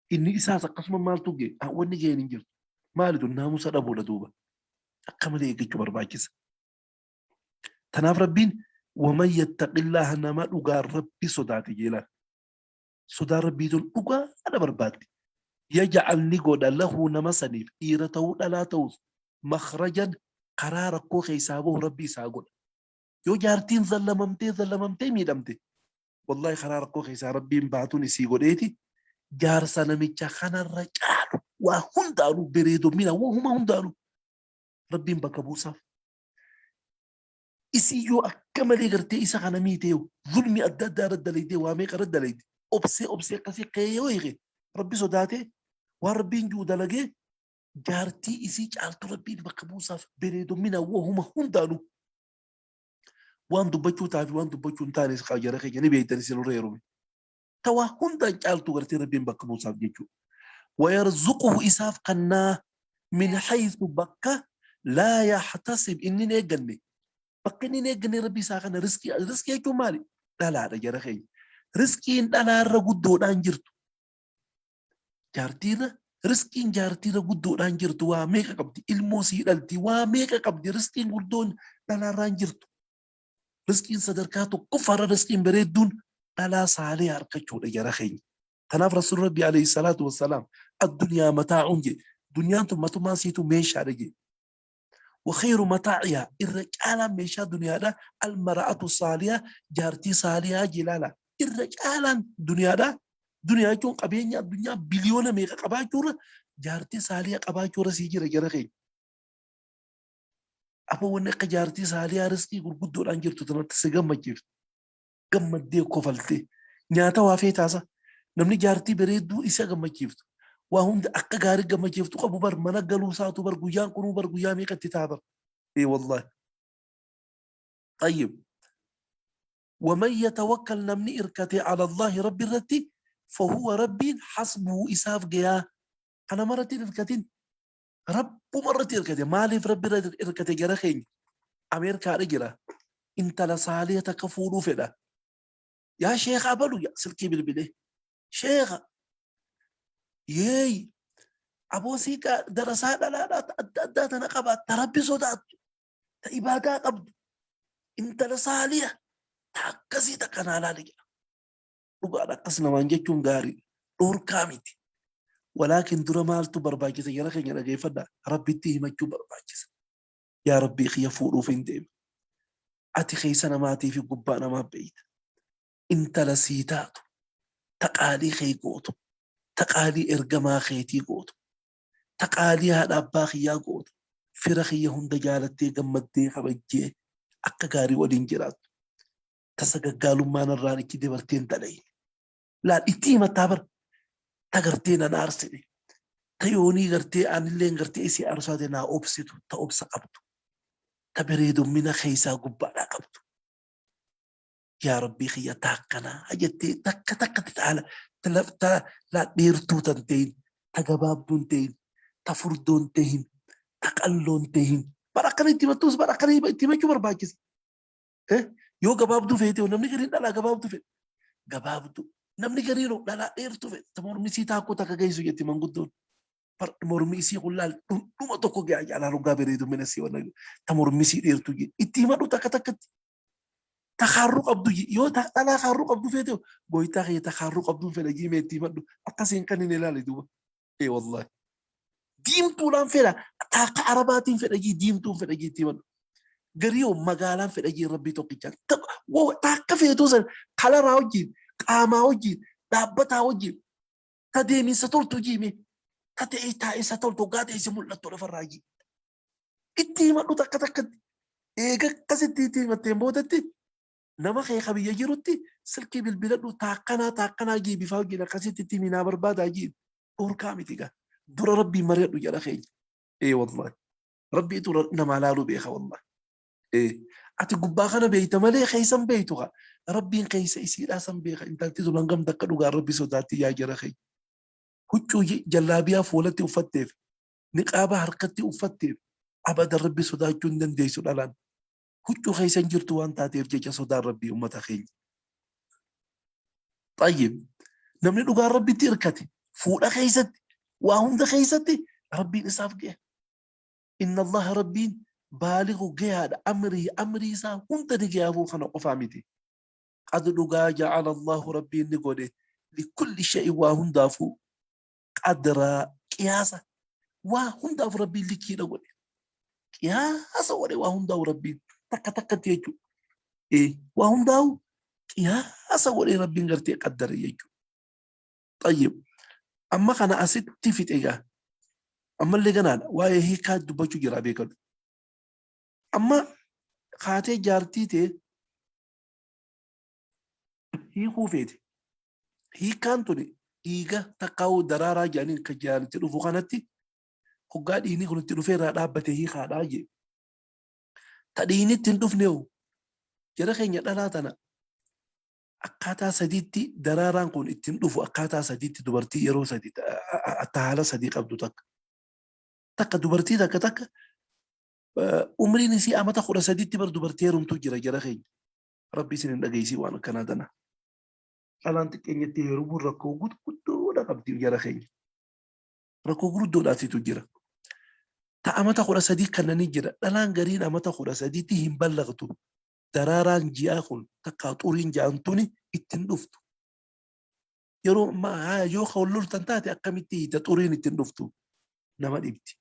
inni isaas akkasuma maaltu gee? Wanni ga'een hin jirtu. Maali tun? Naamusa dhabuudha. Duuba akka malee eeggachuu barbaachisa. Tanaaf Rabbiin waman yattaqillaaha nama dhugaa Rabbi sodaate jeelaan. Sodaa Rabbii tun dhugaadha barbaaddi. Yaj'al ni godha lahu nama saniif, dhiira ta'uu dhalaa ta'us, makhrajan karaa rakkoo keessaa bahu Rabbi isaa godha. Yoo jaartiin zallamamtee zallamamtee miidhamte, wallahi karaa rakkoo keessaa Rabbiin baatuun isii godheeti jaarsa namicha kanarra caalu waa hundaanuu bereedomina wahuma hundaanuu Rabbiin bakka buusaaf. Isii yoo akka malee gartee isa kana miitee zulmi adda addaa irra dalaydee waa meeqa irra dalayde, obsee obsee akkasii ka'ee yoo hiike, Rabbi sodaatee Waan Rabbiin ji'u dalagee jaartii isii caaltu Rabbiin bakka buusaaf bareedommina wahuma hundaanuu. Waan dubbachuu taafi waan dubbachuu hin taanes kaa jara keenya ni beektan isin irra heerume. Ta waa hundaan caaltu gartee Rabbiin bakka buusaaf jechuudha. Wayarzuquhu isaaf kannaa min haythu bakka laa yahtasib inni hin eegganne. Bakka inni hin eegganne Rabbi isaa kana riskii riskii jechuun maali? Dhalaadha jara keenya. Riskiin dhalaarra guddoodhaan jirtu. Jaartiirra riskiin jaartiirra guddoodhaan jirtu waa meeqa qabdi? Ilmoo sii dhalti waa meeqa qabdi? Riskiin guddoon dhalaarraan jirtu. Riskiin sadarkaa tokkoffaarra riskiin bareedduun dhalaa saalee harkachuudha jara keenya. Kanaaf Rasuul Rabbi alayhi salaatu wassalaam addunyaa mataa'uun jedhe. Duniyaan tun matumaan siitu meeshaadha jedhe. Wakhayru mataa'ihaa irra caalaan meeshaa duniyaadha almara'atu saaliyaa jaartii saaliyaa jilaala irra caalaan duniyaadha. Duniyaa jechuun qabeenya addunyaa biliyoona meeqa qabaachuurra jaartii saaliyaa qabaachuurra sii jira jara keenya. Aboo wanni akka jaartii saaliyaa riskii gurguddoodhaan jirtu tanatti si gammachiiftu. Gammaddee kofaltee nyaata waa feetaasa namni jaartii bareedduu isa gammachiiftu waa hunda akka gaarii gammachiiftu qabu bar mana galuu isaatu bar guyyaan kunuu bar guyyaa meeqatti ta'a bar ee wallaahi. Tayyib. Waman yatawakkal namni irkate ala Allahi rabbi irratti fahuwa rabbiin hasbuhu isaaf gayaa. Kana maratti hin irkatin rabbuma irratti irkate maaliif rabbi irratti irkate gara keenya Ameerikaadha jira intala saaliha takka fuudhuu fedha yaa sheekha abalu ya silkii bilbilee sheekha yeey aboo siiqaa darasaa dhalaadhaa ta adda addaa tana qaba ta rabbi sodaattu ta ibaadaa qabdu intala saaliha ta akkasii takka naa laali jedha dhugaadha akkas namaan jechuun gaarii dhorkaa miti walaakin dura maaltu barbaachisa jara keenya dhageeffadha rabbitti himachuu barbaachisa yaa rabbii kiyya fuudhuuf hin deema ati keessa namaatii fi gubbaa namaa beeyta intala sii taatu ta qaalii kee gootu ta qaalii ergamaa keetii gootu ta qaalii haadha abbaa kiyyaa gootu fira kiyya hunda jaalattee gammaddee kabajjee akka gaarii waliin jiraattu ta sagaggaalummaa narraan ichi dabartee hin dalayne. Laal itti himattaa bar ta gartee nan aarsine ta yoonii gartee anilleen gartee isii aarsaate naa obsitu ta obsa qabdu ta bareedummina keessaa gubbaadhaa qabdu. Yaa Rabbii kiyya ta akkanaa jettee takka takkatti taala ta laa dheertuu tan ta'in ta gabaabduun ta'in ta furdoon ta'in ta qalloon ta'in bara akkana itti himattuus bara akkana itti himachuu barbaachisa. Yoo gabaabduu feete namni gariin dhalaa gabaabduu fedha. Gabaabduu. Namni gariin dhalaa dheertuu fedha. Ta mormi isii taakkoo takka geessu jetti manguddoon. Mormi isii kun laal dhundhuma tokko ga'a jaalaa dhugaa bareedu mina isii waan ta mormi isii dheertuu jedhi. Itti himadhu takka takkatti. Ta kaarruu qabdu yoo ta dhalaa kaarruu qabdu feete goytaa kiyya ta kaarruu qabduun fedha jiimee itti himadhu. Akkasiin kan hin ilaali duuba. Ee wallahi. Diimtuudhaan fedha. Taakka arabaatiin fedha jii diimtuun fedha jii itti himadhu. Garii hoo magaalaan fedha jii rabbii tokkichaan. Taakka feetuu san kalaraa wajjin qaamaa wajjin dhaabbataa wajjin ta deeminsa toltu jiime ta ta'ee taa'insa toltu hoggaa ta'e si mul'attu lafarraa jii. Itti himadhu takka takkatti. Eega akkasitti itti himatteen boodatti nama kee ka biyya jirutti silkii bilbiladhu taakkanaa taakkanaa jii bifaa wajjin akkasitti itti himi naa barbaadaa jii dhorkaa miti gaa dura rabbiin mari'adhu jedha keenya ee wallahi rabbiitu namaa laaluu beeka wallahi ee ati gubbaa kana beeyta malee keessan beeytu kaa rabbiin keessa isiidhaa san beeka intalti tun hangam takka dhugaan rabbi sodaatti yaa jara keenya huccuu jallaabiyaa fuulatti uffatteef niqaaba harkatti uffatteef abadan rabbi sodaachuu hin dandeessu dhalaan huccuu keessa hin jirtu waan taateef jecha sodaan rabbii ummata keenya. Xayyib namni dhugaan rabbitti irkate fuudha keessatti waa hunda keessatti rabbiin isaaf ga'a. Inna Allaha rabbiin baaligu gayaadha amrii amrii isaa hunda ni gayaafuu kana qofaa miti. Qad dhugaa ja'ala Allahu rabbiin ni godhe likulli shay'in waa hundaafuu qadraa qiyaasa waa hundaaf rabbiin likiidha godhe. Qiyaasa godhe waa hundaa'u rabbiin takka takkatti jechuudha. Ee waa hundaa'u qiyaasa godhee rabbiin gartee qaddare jechuudha. Xayyib amma kana asitti fixe egaa ammallee ganaadha waa'ee hiikaa dubbachuu jira beekadhu. Amma kaatee jaartii tee hiikuu feete. Hiikkaan tuni Dhiiga takkaa'uu daraaraa jedhaniin kan ji'aan itti dhufu kanatti hoggaa dhiigni kun itti dhufee irraa dhaabbate hiikaadhaa jee. Ta dhiigni itti hin dhufne hoo jara keenya dhalaa tana akkaataa sadiitti daraaraan kun ittiin dhufu, akkaataa sadiitti dubartii yeroo sadi ta haala sadii qabdu. Takka takka dubartii takka takka umriin isii amata 13tti bar dubartii heerumtu jira jara keenya. Rabbi isin hin dhageessii waan akkanaa tana. Dhalaan xiqqeenyatti heerumuun rakkoo gurguddoodha qabdi jara keenya. Rakkoo gurguddoodhaatitu jira. Ta amata 13 kannanii jira. Dhalaan gariin amata 13tti hin ballaqtu. Daraaraan ji'aa kun takkaa xuriin ja'an tuni ittiin dhuftu. Yeroo yoo ka wal loltan taate akkamitti hiita xuriin ittiin dhuftu nama dhibdi.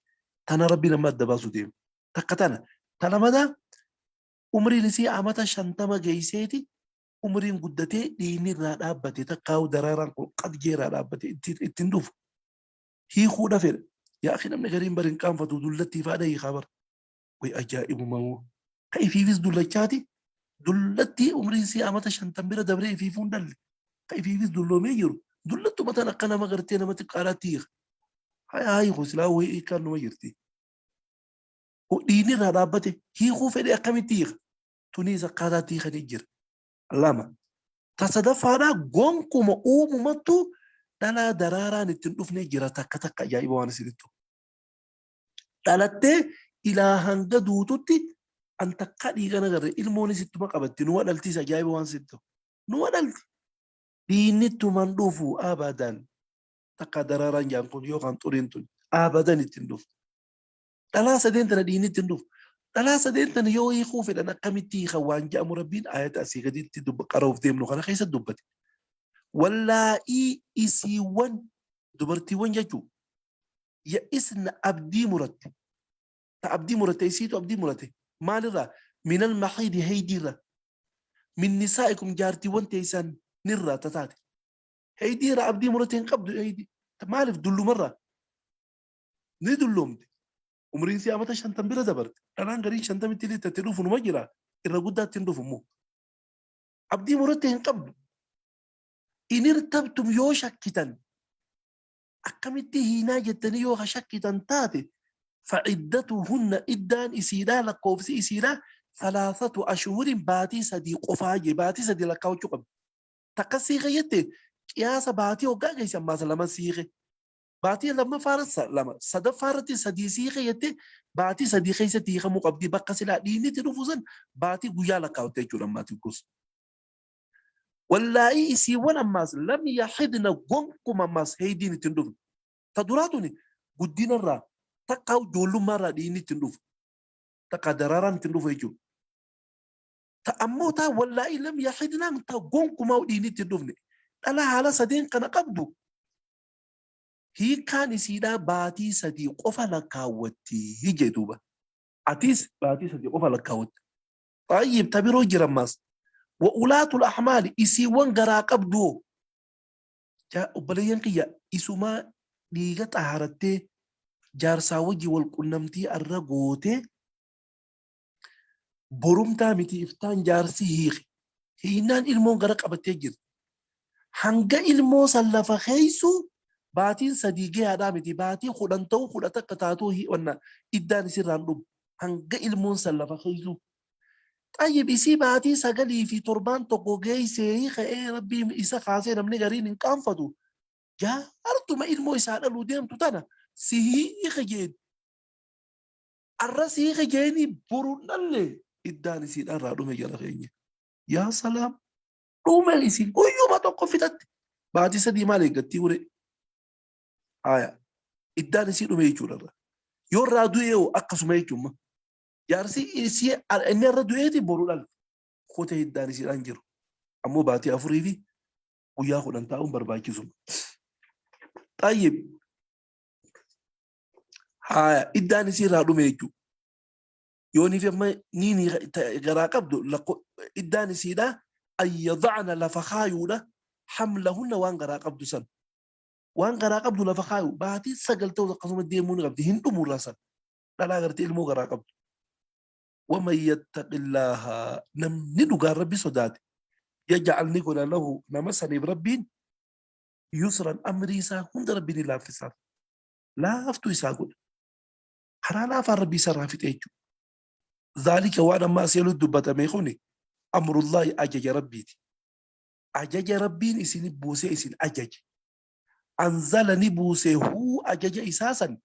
Tana Rabbi nama adda baasu deema. Takka tana. Ta lamadaa umriin isii amata 50 geeyseeti umriin guddatee dhiigni irraa dhaabbate, takkaa'u daraaraan kun qadgee irraa dhaabbate ittiin dhufu. Hiikuudha fedha. Yaa akhi, namni gariin bar hin qaanfatu, dullattii faadha hiikaa bar. Way ajaa'ibuma moo. Ka ifiifis dullachaati, dullattii umriin isii amata 50 bira dabree ifiifuu hin dhalle. Ka ifiifis dulloomee jiru dullattuma tan akka nama gartee nama xiqqaadhaatti hiika. Haya haa hiiku, silaa wayii hiikkaan numa jirti. Dhiigni irraa dhaabbate hiikuu fedhe akkamitti hiika? Tuniis akkaataatti hiikanii jira. Lama. Ta sadaffaadhaa gonkuma uumamattu dhalaa daraaraan ittiin dhufnee jira takka takka, ajaa'iba waan isinitti. Dhalattee ilaa hanga duututti an takkaa dhiiga agarre, ilmoonis ittuma qabatti, nuwa dhaltiis, ajaa'iba waan sitti ta'u. Nuwa dhalti. Dhiigni ittuman dhufu abadan. Takka daraaraan jaan kun yookaan xuriin tun abadan ittiin dhuftu. Dhalaa sadeen tana dhiigni ittiin dhufu. Dhalaa sadeen tana yoo hiikuu fedhan akkamitti hiikan waan jedhamu Rabbiin ayata asii gaditti qara'uuf deemnu kana keessa dubbate. Wallaa'ii isiiwwan dubartiiwwan jechuun ya'isna abdii muratte. Ta abdii muratte, isiitu abdii murate. Maalirraa? Minal mahiidi, heeydiirraa. Min nisaa'ikum, jaartiiwwan teessan nirraa tataate. Heeydiirraa abdii murate hin qabdu heeydii. Maaliif? Dullumarraa. Ni dulloomte. Umriin isii amata 50 bira dabarte. Dhalaan gariin 50tti illee itti dhufu numa jira. Irra guddaatti hin dhufu immoo. Abdii muratte hin qabdu. In irtabtum, yoo shakkitan, akkamitti hiinaa jettanii yoo ka shakkitan taate, faciddatuhunna, iddaan isiidhaa, lakkoofsi isiidhaa, thalathatu ashhurin, baatii 3 qofaa jee, baatii 3 lakkaawachuu qabdi. Takka siiqe jette qiyaasa baatii hoggaa geesse ammaas lama siiqe. Baatii lammaffaa irratti lama, sadaffaa irratti sadii siiqe jette, baatii 3 keessatti hiikamuu qabdi. Bakka silaa dhiigni itti dhufu san baatii guyyaa lakkaawwatte jechuudha ammaatiin gosa. Wallaahii isiiwwan ammaas lam yaxidna, gonkuma ammaas heeydiin itti hin dhufne. Ta duraa tuni guddina irraa takkaa ijoollummaa irraa dhiigni itti hin dhufu. Takkaa daraaraan itti hin dhufu jechuudha. Ta ammoo taa wallaahii lam yaxidnaan ta gonkumaa dhiigni itti hin dhufne. Dhala haala sadeen kana qabdu hiikkaan isiidhaa baatii 3 qofa lakkaawwatti jee duuba. Atis baatii 3 qofa lakkaawwatte. Xayyib, ta biroo jira ammaas. Wa ulaatul ahmaali, isiiwwan garaa qabduo. Obboleeyyan kiyya, isumaa dhiiga xaaharattee jaarsaa wajji wal qunnamtii arra gootee borumtaa miti iftaan jaarsi hiike. Hiinnaan ilmoon gara qabattee jirti. Hanga ilmoo san lafa keeysu baatiin 3 gahaadhaa miti, baatii 10 ta'uu 11 taatuu wanna iddaan isirraan dhumu. Hanga ilmoon san lafa keeysu. Xayyib, isii baatii 9 fi torbaan 1 geeysee ka'ee Rabbiin isa kaasee namni gariin hin qaanfatu. Jaartuma ilmoo isaa dhaluu deemtu tana si hiike jeen. Arra si hiike jeenii boruun dhalle iddaan isiidhaan irraa dhume jala keenya. Yaa salaam, dhume isiin guyyuma tokko fixatte. Baatii 3 maal eeggattii ure? Haya, iddaan isii dhume jechuudha irra. Yoo irraa du'ee hoo akkasuma jechuudha. Jaarsi isii inni irra du'eeti boru dhalte. Kotee iddaan isiidhaan jiru. Ammoo baatii 4 fi guyyaa 10 taa'uun barbaachisuma. Xayyib. Haya, iddaan isii irraa dhume jechuudha. Yoo niif amma niin garaa qabdu iddaan isiidhaa ayyadacna, lafa kaayuudha, hamlahunna, waan garaa qabdu san. Waan garaa qabdu lafa kaayu, baatii 9 ta'us akkasuma deemuu ni qabdi, hin dhumu irraa san. Dhalaa gartee ilmoo garaa qabdu. Waman yattaqillaaha, namni dhugaan Rabbi sodaate, yaj'al, ni godha, lahu, nama saniif Rabbiin, Yusran amrii isaa hunda Rabbi ni laaffisaaf. Laaftuu isaa godha. Karaa laafaan Rabbi isarraa fixe jechuudha. Zaalika waan amma asii olitti dubbatame kuni amrullaahi ajaja Rabbiiti. Ajaja Rabbiin isin buusee isin ajaje. Anzala ni buuse huu ajaja isaa san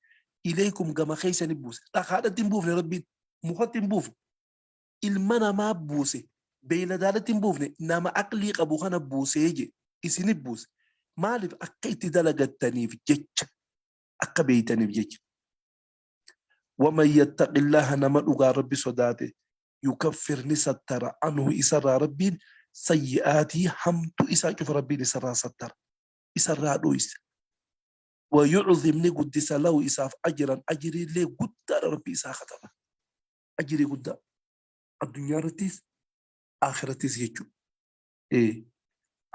ilaykum gama keessa ni buuse. Dhakaadhatti hin buufne Rabbiin mukatti hin buufne. Ilma namaa buuse beeyladaadhatti hin buufne nama aqlii qabu kana buusee je isinif buuse. Maaliif akka itti dalagattaniif jecha akka beeytaniif jecha. Waman yattaqillaha nama dhugaa Rabbi sodaate yukaffir ni sattara anhu isarraa Rabbiin sayyi'aatii hamtuu isaa cufa Rabbiin isarraa sattara isarraa dhoysa. Wa yu'zim ni guddisa lahu isaaf ajran ajriillee guddaadha Rabbi isaa kataba. Ajrii guddaa addunyaa irrattis akhirattis jechuudha.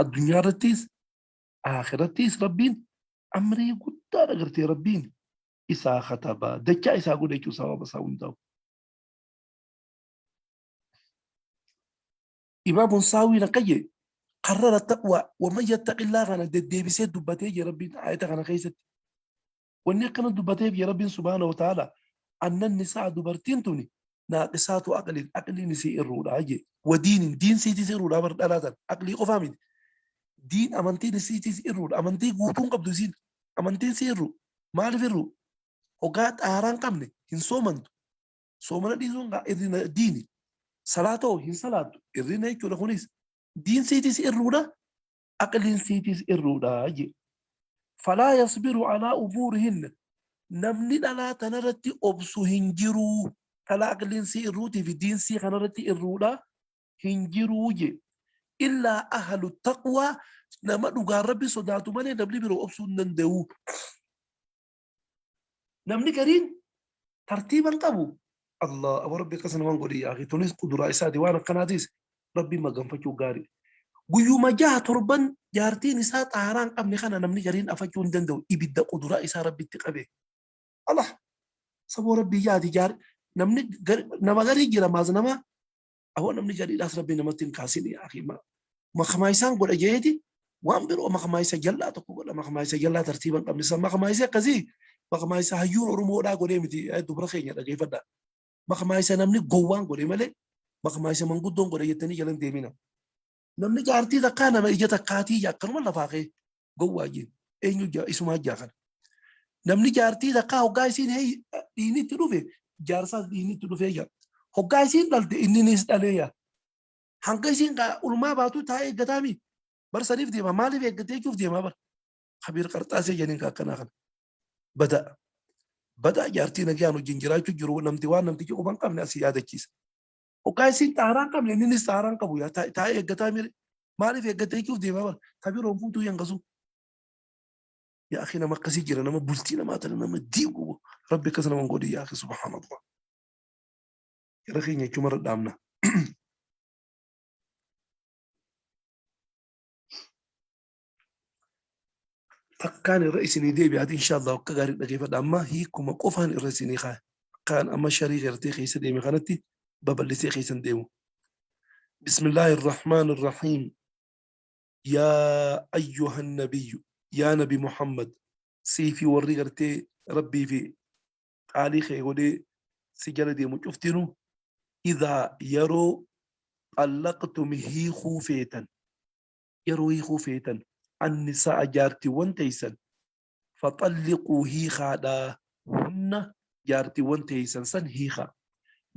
Addunyaa irrattis akhirattis Rabbiin amrii guddaadha gartee Rabbiin isaa kataba dachaa isaa godha jechuudha sababa isaa hundaa'u. Imaamun Saawiin akka jedhe karrara taqwa waman yattaqillaa kana deddeebisee dubbatee jira Rabbiin ayata kana keessatti. Wanni akkana dubbateef ya Rabbiin subhaanahu wa ta'ala annan nisaa dubartiin tuni naaqisaatu aqliin aqliin isii irruudha jee wadiinin diin siitis irruudha bar dhalaa tan aqlii qofaa miti diin amantiin isiitis irruudha amantii guutuun qabdu isiin amantiin si irru maaliif irru hogaa xaaraan qabne hin soomantu soomana dhiisuun gaa irrina diini salaatoo hin salaattu irrina jechuudha kunis diin siitis irruudha aqliin siitis irruudha jee falaa yasbiru alaa umuurihinna namni dhalaa tanarratti obsu hin jiruu dhalaa aqliin sii irruutii fi diin sii kanarratti irruudha hin jiruu jee illaa ahlu taqwaa nama dhugaan rabbi sodaatu malee namni biroo obsuu hin danda'u. Namni gariin tartiiba hin qabu. Allah abo rabbi akkas naman godhi yaa akhi tunis quduraa isaati waan akkanaatis rabbiin maganfachuu gaarii. Guyyuma jaha torban jaartiin isaa xaaraa hin qabne kana namni gariin afachuu hin danda'u ibidda quduraa isaa rabbitti qabe. Allah saboo rabbii yaadi jaar namni nama garii jira maas nama aboo namni gariidhaas rabbi namatti hin kaasin yaa akhi makamaa isaan godha jeeti waan biroo makamaa isa jallaa tokko godha makamaa isa jallaa tartiiba hin qabne san makamaa isa akkasii makamaa isa hayyuun oromoodhaa godhee miti dubra keenya dhageeffadha makamaa isa namni gowwaan godhe malee makamaa isa manguddoon godhe jettanii jalan deemina namni jaartii takkaa nama ija takkaatii akkanuma lafaa kee gowwaa jeen eenyu isumaa jaa kana namni jaartii takkaa hoggaa isiin hey dhiinitti dhufe jaarsaas dhiinitti dhufee jaa hoggaa isiin dhalte inninis dhalee yaa hanga isiin ulmaa baatu taa'ee eeggataami bar saniif deema maaliif eeggatee jechuuf deema bar kabiir qarxaasee jedhaniin ka akkanaa kana badaa badaa jaartii nagaan wajjin jiraachuu jiru namti waan namtichi quban qabne asii yaadachiisa. Hoggaa isiin xaaraa hin qabne inninis xaaraa hin qabu yaa taa'ee eeggataa mire maaliif eeggatee jechuuf deema bar tabiroon fuutuu yangasu. Yaa akhi nama akkasii jira nama bultii namaa tana nama diigu rabbi akkas nama hin godhin yaa akhi subhaanallah. Jara keenya jechuun dhaamna. Takkaan irra isinii deebi'aati inshaallah akka gaarii dhageeffadha amma hiikuma qofaan irra isinii kaaya. Akkaan amma sharii gartee keessa deeme kanatti babal'isee keessan deemu. Bismillaahi irrahmaan irrahiim. Yaa ayyuhan nabiyyu yaa nabi Muhammad sii fi warri gartee rabbii fi qaalii kee godhee si jala deemu cuftinu idhaa yeroo xallaqtum hiikuu feetan yeroo hiikuu feetan annisaa'a jaartiiwwan teeysan faxalliquu hiikaadha hunna jaartiiwwan teeysan san hiikaa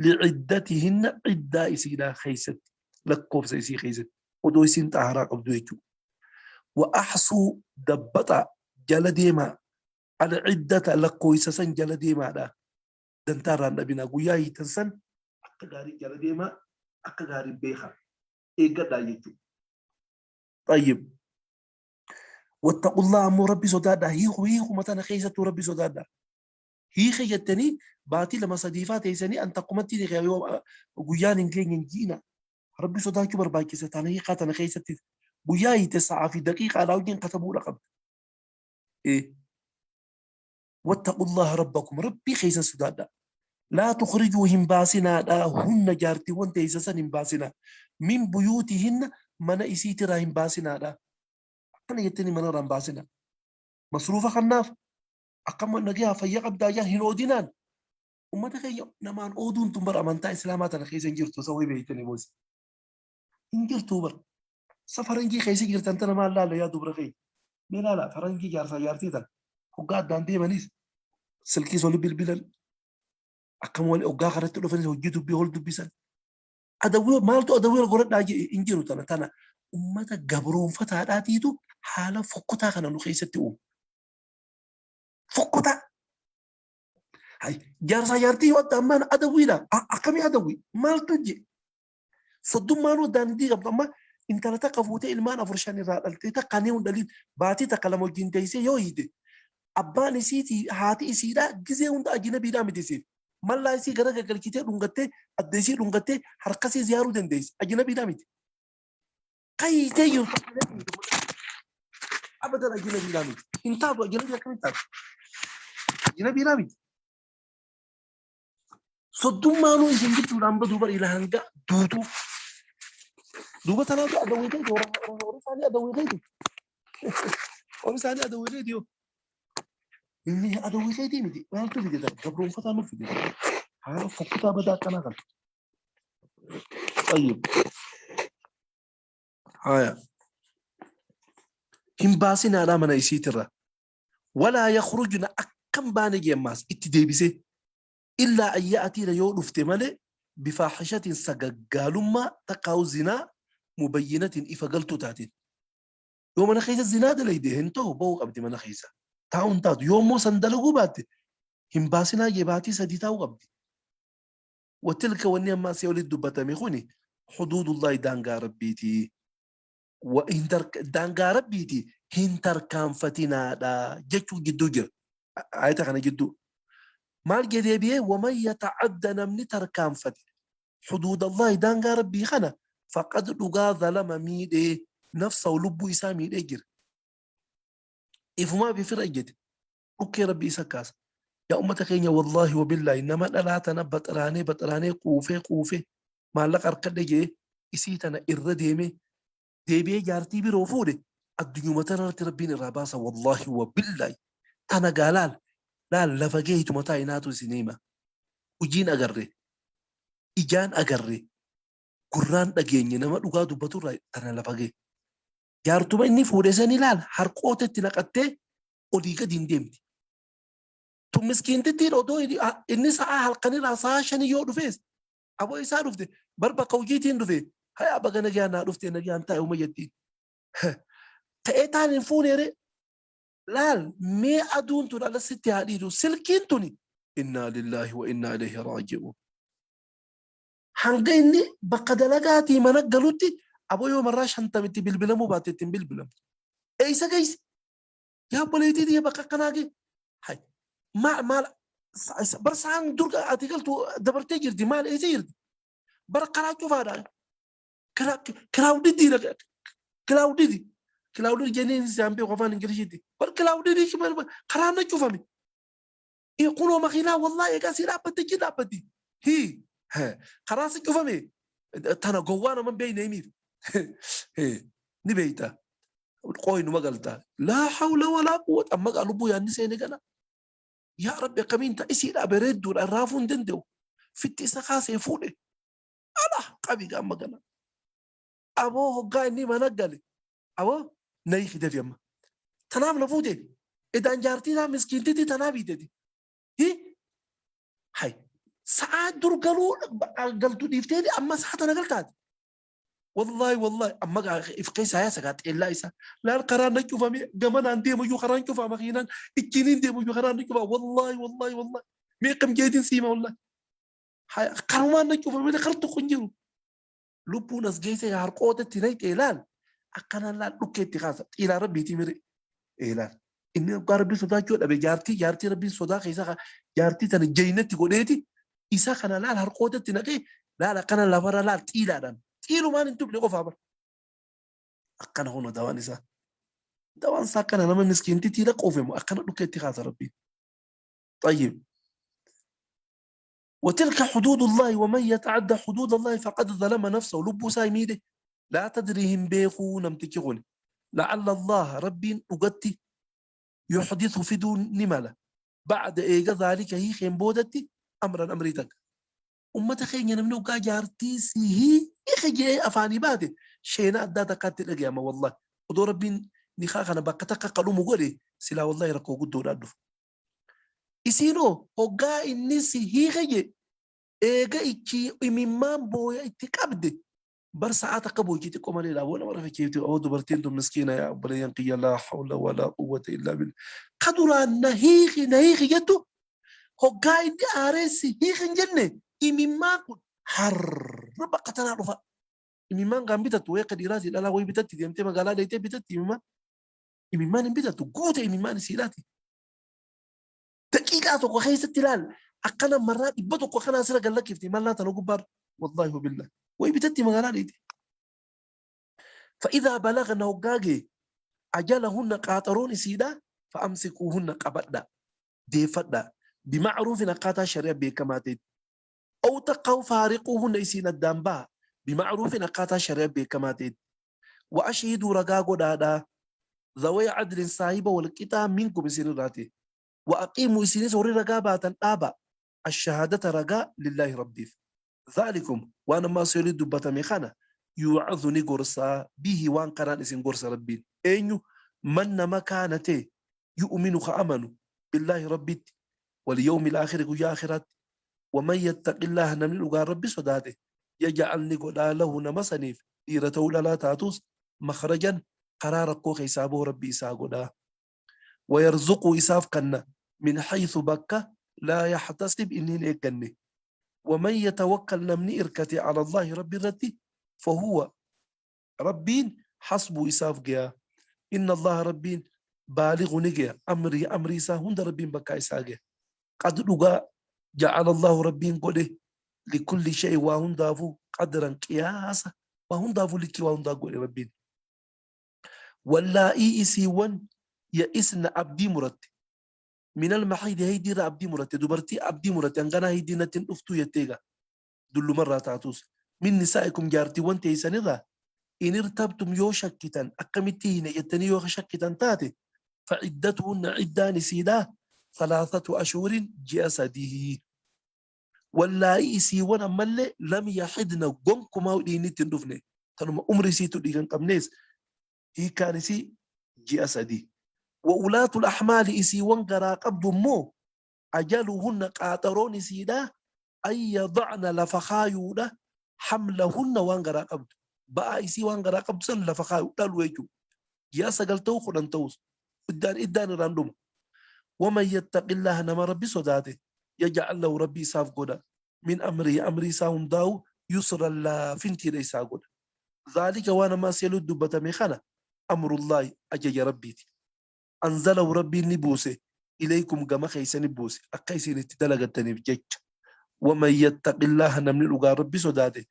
liciddatihinna ciddaa isiidhaa keeysatti lakkoofsa isii keeysatti odoo isiin xaharaa qabdu jechuu wa ahsuu dabbaxaa jala deemaa al-ciddata lakkooysa san jala deemaadha. Dantaa irraa hin dhabinaa. Guyyaa hiitan san akka gaarii jala deemaa, akka gaarii beekaa. Eeggadhaa jechuudha. Xayyib. Wattaqullaa ammoo rabbi sodaadhaa. Hiiku hiikuma tana keessattuu rabbi sodaadhaa. Hiike jettanii baatii lama sadiifaa teessanii an takkumatti hiike yoo guyyaan hin geenye hin ji'ina. Rabbi sodaachuu barbaachisa tana hiikaa tana keessatti. Guyyaa hiite sa'aa fi daqiiqaadhaa wajjin katabuudha qabda. Wattaqullaha rabbakum rabbii keessan sodaadhaa. Laa tukhrijuu hin baasinaadha hunna jaartiiwwan teeysan san hin baasinaa. Min buyuutihinna mana isiitirraa hin baasinaadha. Akkana jettanii manarraa hin baasina. Masruufa kannaaf akkam nagayaa fayya qabdaa jaan hin oodinaan. Ummata keenya namaan ooduun tun bara amantaa islaamaa tana keessa hin jirtu isa wayii beektanii boos. Hin jirtu bara. Sa faranjii keessa jirtan tana maal laala yaa dubra keenya. Mee laala faranjii jaarsaa jaartii tana. Hoggaa addaan deemanis silkiis oli bilbilan akkam wali hoggaa karatti dhufanis hojii dubbii ol dubbisan. Adawwii maaltu adawwii ol godhadhaa jedhe hin jiru tana tana ummata gabroonfataadhaatiitu haala fokkotaa kana nu keessatti uume. Fokkotaa. Hay jaarsaa jaartii yoo adda ammaan adawwiidha. Akkamii adawwii maaltu je soddummaanuu daandii qabdu amma intala takka fuutee ilmaan afur shan irraa dhaltee takka ni hin dhalin baatii takka lama wajjin teessee yoo hiite abbaan isiitii haati isiidhaa gizee hunda ajinabiidhaa miti isiif. Mallaa isii gara gaggalchitee dhungattee adda isii dhungattee harkasii ziyaaruu dandeessi. Ajinabiidhaa miti. Kayiitee jirtu abadan ajinabiidhaa miti. Hin taatu ajinabii akkamitti taatu? Ajinabiidhaa miti. Soddummaanuu isin gidduudhaan baduu bar ila hanga duutuu. Duuba tanaatu adawwii ta'e warra isaanii adawwii ta'e. Warra isaanii adawwii ta'e yoo. Inni adawwii keetii miti. Maaltu fide tana? Gabroonfataa nuuf fide. Haala fokkotaa badaa akkanaa kana. Tayyib. Haya. Hin baasinaadhaa mana isiitirra. Walaa yakhrujna akkam baane jeemmaas itti deebisee. Illaa an ya'atiina yoo dhufte malee bifaahishatin sagaggaalummaa takkaa'u zinaa mubayyinatin ifa galtuu taateen. Yoo mana keessa zinaa dalayde hin ta'u ba'uu qabdi mana keessa. Taa'uu hin taatu. Yoo immoo san dalaguu baatte hin baasinaa jee baatii sadii taa'uu qabdi. Watilka wanni amma asii olitti dubbatame kuni huduudullaahi daangaa rabbiiti. Daangaa rabbiiti hin tarkaanfatinaadha jechuu gidduu jira. Ayata kana gidduu. Maal jedhee deebi'ee waman yata'adda namni tarkaanfate huduudallahi daangaa rabbii kana faqad dhugaa zalama miidhee nafsahu lubbuu isaa miidhee jira. Ifumaa fi fira ejjete dhukkee rabbii isa kaasa. Yaa ummata keenya wallaahi wabillaahi nama dhalaa tana baxaraanee baxaraanee quufee quufee maallaqa harkadhe jedhee isii tana irra deemee deebi'ee jaartii biroo fuudhe addunyuma tana irratti rabbiin irraa baasa wallaahi wabillaahi tana gaa laal laal lafa geeytu mataa inaatu isin hima. Hojiin agarre ijaan agarre gurraan dhageenye nama dhugaa dubbatu irraa tana lafa gahe. Jaartuma inni fuudhe san ilaal harqoota itti naqattee olii gadi hin deemti. Tun miskiintittiin odoo inni sa'aa halkanirraa sa'aa shanii yoo dhufees aboo isaa dhufte bar bakka hojiitiin dhufe hayaa baga nagaan naa dhufte nagaan taa'e uma jettiin. Ta'ee taan hin fuuneere laal mee aduun tun ala sitti haa dhiitu silkiin tuni innaa lillaahi wa innaa ilayhi raaji'uun. Hanga inni bakka dalagaatii mana galutti aboo yoo marraa shantamitti bilbilamuu baatte ittiin bilbilamtu. Eessa geesse? Yaa obboleettii tiyya bakka akkanaa gee. Hay maal maal bar sa'aan dur ati galtu dabartee jirti maal eessa jirti? Bar karaa cufaadha. Kilaawudiidha. Kilaawudiidi. Kilaawudiidi jennee isaan beeku afaan Ingiliishiitti. Bar kilaawudiidi karaan na cufame. Kunoo makiinaa wallaahi egaa si dhaabbatte achi dhaabbatti. Hii karaa si cufame tana gowwaa nama hin beekne himiif. Ni beekta. Qooyi numa galta. Laa hawla walaa quwwata amma gaa lubbuu yaadni seene gana. Yaa Rabbi akkamiin ta'a isiidhaa bareedduudha raafuu hin danda'u. Fitti isa kaasee fuudhe. Ala qabi gaa amma gana. Aboo hoggaa inni mana gale. Aboo nayi fidefi amma. Tanaaf na fuute. Edaan jaartii isaa miskiintitti tanaa biiteti. Hi hay sa'aa dur galuu galtu dhiifteeti amma sa'a tana galtaati. Wallaahi wallaahi amma gaa if keessaa yaasa gaa xeellaa isaa. Laal karaan na cufame gamanaan deemu iyyuu karaan cufaa makiinaan ittiin deemu iyyuu karaan na cufaa wallaahi wallaahi wallaahi mee kam jeetiin siima wallaahi. Karumaan na cufame kar tokko hin jiru. Lubbuun as geesse harqootatti naqxee laal akkanaan laal dhukkeetti kaasa xiilaa rabbiitii mire laal. Inni dhugaa rabbii sodaachuu dhabe jaartii jaartii rabbiin sodaa keessaa jaartii tana jaynatti godheeti isa kana laal harqootatti naqee laal akkana lafarra laal xiilaadhaan xiilumaan hin tuqne qofaa bara. Akkana hona dawaan isaa. Dawaan isaa akkana nama miskiintitii laqqoofemu akkana dhukkeetti kaasa rabbiin. طيب وتلك حدود الله ومن يتعدى حدود الله فقد ظلم نفسه لبو سايميده لا تدريهم بيخو نمتكي غني. La'alla Allaha Rabbiin dhugatti yuhdithu fiduun ni mala. Ba'da eega dhaalika hiikeen boodatti amran amrii takka. Ummata keenya namni hoggaa jaartii si hiike je'ee afaanii baate sheena addaa takkaatti dhagayama wallahi. Odoo Rabbiin nikaa kana bakka takka akka dhumu godhe silaa wallahi rakkoo guddoodhaa dhufa. Isiinoo hoggaa inni si hiike je'e eega ichi imimmaan booya itti qabde bar sa'aa takka booychi xiqqoo malee laa boo nama raficheefti aboo dubartiin tun miskiina yaa obboleeyyan kiyya laa hawla walaa quwwata illaa billah ka duraan na hiiki na hiiki jettu hoggaa inni aaree si hiiki hin jenne imimmaan kun harra bakka tanaa dhufa imimmaan kan bitattu wayii akka dhiiraatii dhalaa wayii bitatti deemtee magaalaa deemtee bitatti imimmaan imimmaan hin bitattu guute imimmaan isiidhaati daqiiqaa tokko keessatti ilaal akkana marraa 100 akkanaa sira gad lakkifti mallaa tana gubbaarra wallaahi wabillah way bitatti magaalaa dheeyte fa'idaa balagna hoggaa gee ajalahunna qaaxaroon isiidha fa'amsikuuhunna qabadha deeffadha bima'ruufin akkaataa shari'a beekamaa ta'etti aw takkahu faariquuhunna isiin addaan baha bima'ruufin akkaataa shari'a beekamaa ta'etti wa ashhiduu ragaa godhaadha dhaway adlin saahiba wal qixaa minkum isin irraa ta'e wa aqiimuu isinis warri ragaa baatan dhaaba ashahaadata ragaa lillaahi rabbiif dhaalikum waan amma asii olii dubbatame kana yuucadhu ni gorsaa bihi waan kanaan isin gorsa rabbiin eenyu man nama kaana ta'e yu'minu ka amanu billaahi rabbitti wal yawmil aakhiri guyyaa aakhiraatti waman yattaqillaaha namni dhugaan rabbi sodaate yaj'al ni godhaa lahu nama saniif dhiira ta'uu dhalaa taatus makhrajan karaa rakkoo keessaa bahu rabbi isaa godhaa wayarzuquu isaaf kanna min haythu bakka laa yahtasib inni hin eegganne waman yatawakkal namni irkate ala Allaahi rabbi irratti fahuwa rabbiin hasbuu isaaf geya inna Allaha rabbiin baaligu ni geya amrii amrii isaa hunda rabbiin bakkaa isaa geya qad dhugaa ja'ala Allahu rabbiin godhe likulli shay'in waa hundaafuu qadran qiyaasa waa hundaafuu likkii waa hundaa godhe rabbiin wallaa'ii isiiwwan ya'isna abdii muratte minal mahiidi haydii irraa abdii muratte dubartii abdii muratte hanganaa haydii natti hin dhuftuu jettee egaa dullumarraa taatus min nisaa'ikum jaartiiwwan teessanirraa in irtabtum yoo shakkitan akkamitti hine jettanii yoo shakkitan taate fa'iddatuhunna iddaan isiidhaa thalathatu ashuurin ji'a sadii Wallaa'ii isiiwwan ammallee lam yaxidna gonkumaa dhiigni itti hin dhufne tanuma umrii isiitu dhiiga hin qabnees hiikkaan isii ji'a sadii. Wa ulaatul ahmaali isiiwwan garaa qabdu immoo ajaluhunna qaaxaroon isiidha an yadacna lafa kaayuudha hamlahunna waan garaa qabdu ba'aa isii waan garaa qabdu san lafa kaayu dhalu jechuudha. Ji'a 9 ta'u 10 ta'us iddaan iddaan irraan dhumu. Waman yattaqillaha nama rabbi sodaate yaj'al lahu rabbi isaaf godha min amrihi amrii isaa hundaa'u yusran laafintiidha isaa godha. Dhaalika waan amma asii olitti dubbatame kana amrullaahi ajaja rabbiiti. Anzalahu rabbiin ni buuse ilaykum gama keessani buuse akka isin itti dalagattaniif jecha. Waman yattaqillaha namni dhugaan rabbi sodaate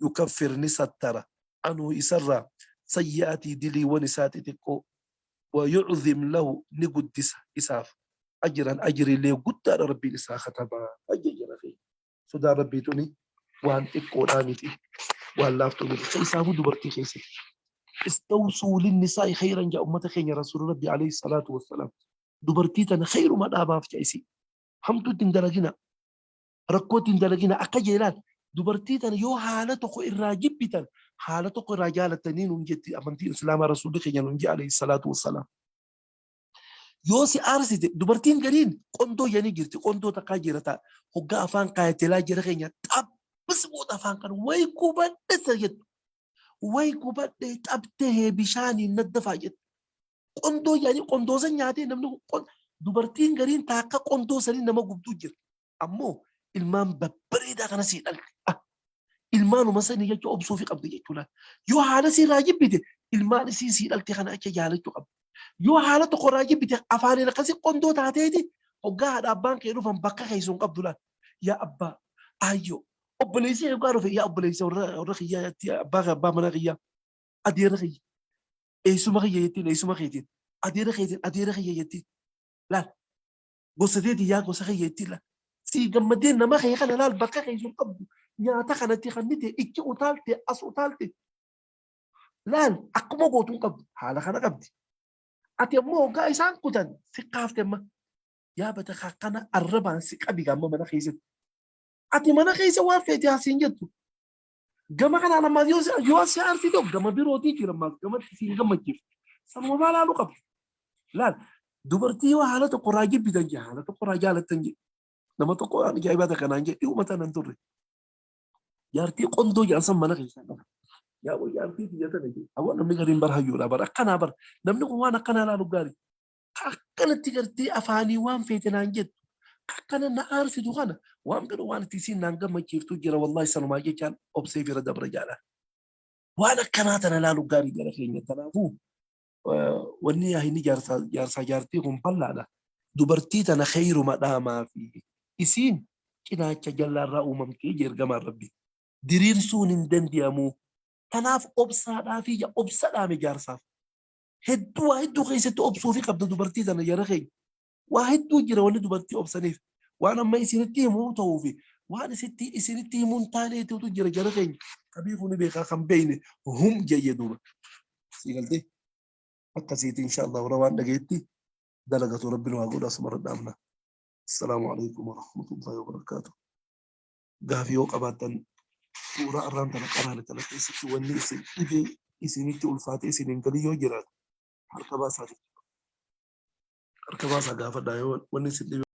yukaffir ni sattara anhu isarraa sayyi'aatii diliiwwan isaa xixiqqoo wa yu'zim lahu ni guddisa isaaf ajran ajriilee guddaadha rabbiin isaa katabaa ajaja keenya sodaan rabbii tuni waan xiqqoodhaa miti waan laaftuu miti keessaafuu dubartii keessatti istawsuu linnisaa'i khayran jaa ummata keenya rasuula rabbi alayhi salaatu wassalaam dubartii tana khayruma dhaabaaf ja'isi hamtuu ittiin dalagina rakkoo ittiin dalagina akka jeelaan dubartii tana yoo haala tokko irraa jibbitan haala tokko irraa jaalattanii nuun jetti amantiin islaamaa rasuulli keenya nuun jee alayhi salaatu wassalaam. Yoo si aarsite dubartiin gariin qondoo jedhanii jirti qondoo takkaa jira ta'a hoggaa afaan kaayatelaa jira keenya xabbis goota afaan kan way gubadhe sa jettu way gubadhe xabtee bishaaniin naddafaa jettu. Qondoo jedhanii qondoo san nyaatee namni dubartiin gariin taakka qondoo sanii nama gubduu jira. Ammoo ilmaan babbareedaa kana sii dhalte. Ah, ilmaanuma sanii jecha obsuufi qabdi jechuudha. Yoo haala sii irraa jibbite ilmaan isii sii dhalte kana acha jaalachuu qabdi. Yoo haala tokko irraa jibbite afaaniin akkasii qondoo taateeti hoggaa haadha abbaan kee dhufan bakka keessu hin qabdu laal. Yaa abbaa aayyoo obboleessi hoggaa dhufe yaa obboleessa warra kiyyaa abbaa abbaa mana kiyyaa adeera kiyya eessuma kiyya jettiin eessuma keetiin adeera keetiin adeera kiyya jettiin laal gosa teetiin yaa gosa kiyya jettiin laal sii gammadee nama kee kana laal bakka kee sun qabdu nyaata kanatti kannite ichi utaalte as utaalte Laal akkuma gootuun qabdu haala kana qabdi. Ati ammoo hoggaa isaan kutan si kaafte amma. Yaa bata akkana arrabaan si qabi amma mana keessatti. Ati mana keessa waan feete asiin jettu. Gama kanaan ammaas yoo si aarsite gama birootii jira ammaas gamatti siin gammachiiftu. Sanuma maa laaluu qabdu. Laal dubartii yoo haala tokko irraa jibbitan jee haala tokko irraa jaalattan jee nama tokko waan ajaa'ibaa takka naan jee dhi'uma tanan turre. Jaartii qondoo jedhan san mana keessaa qaba. Yaa boy jaartii tiyya tana jee. Awwa namni gariin bar hayyuudha bar akkanaa bar namni kun waan akkanaa laalu gaarii. Ka akkanatti gartee afaanii waan feete naan jettu. Ka akkana na aarsitu kana waan biroo waan itti isiin naan gammachiiftu jira wallahi sanumaa jechaan obsee bira dabra jaadha. Waan akkanaa tana laalu gaarii jara keenya kanaafuu wanni yaahini jaarsaa jaarsaa jaartii kun bal'aadha. Dubartii tana kheeyruma dhaamaa fi isiin cinaacha jallaarraa uumamtee jee ergamaan rabbi. Diriirsuun hin dandi'amu. Tanaaf obsaadhaa fi obsa dhaame jaarsaaf. Hedduu waa hedduu keessatti obsuufi qabda dubartii tana jara keenya. Waa hedduu jira wanni dubartii obsaniif. Waan amma isinitti himuu ta'uu fi waan isitti isinitti himuu hin taaneetu jira jara keenya. Ka beeku ni beekaa kan beekne hum jayye duuba. Sii galtee? Akkasiiti insha Allah warra waan dhageetti dalagatu rabbi nu haa godhu asumarra dhaabna. Assalaamu alaikum warahmatullahi wabarakaatuh. Gaafii yoo qabaattan suuraa arraan tana qaraane tana keessatti wanni isin dhibee isinitti ulfaate isin hin galin yoo jiraate harka baasaa jechuudha. Harka baasaa gaafadhaa yoo wanni isin dhibee.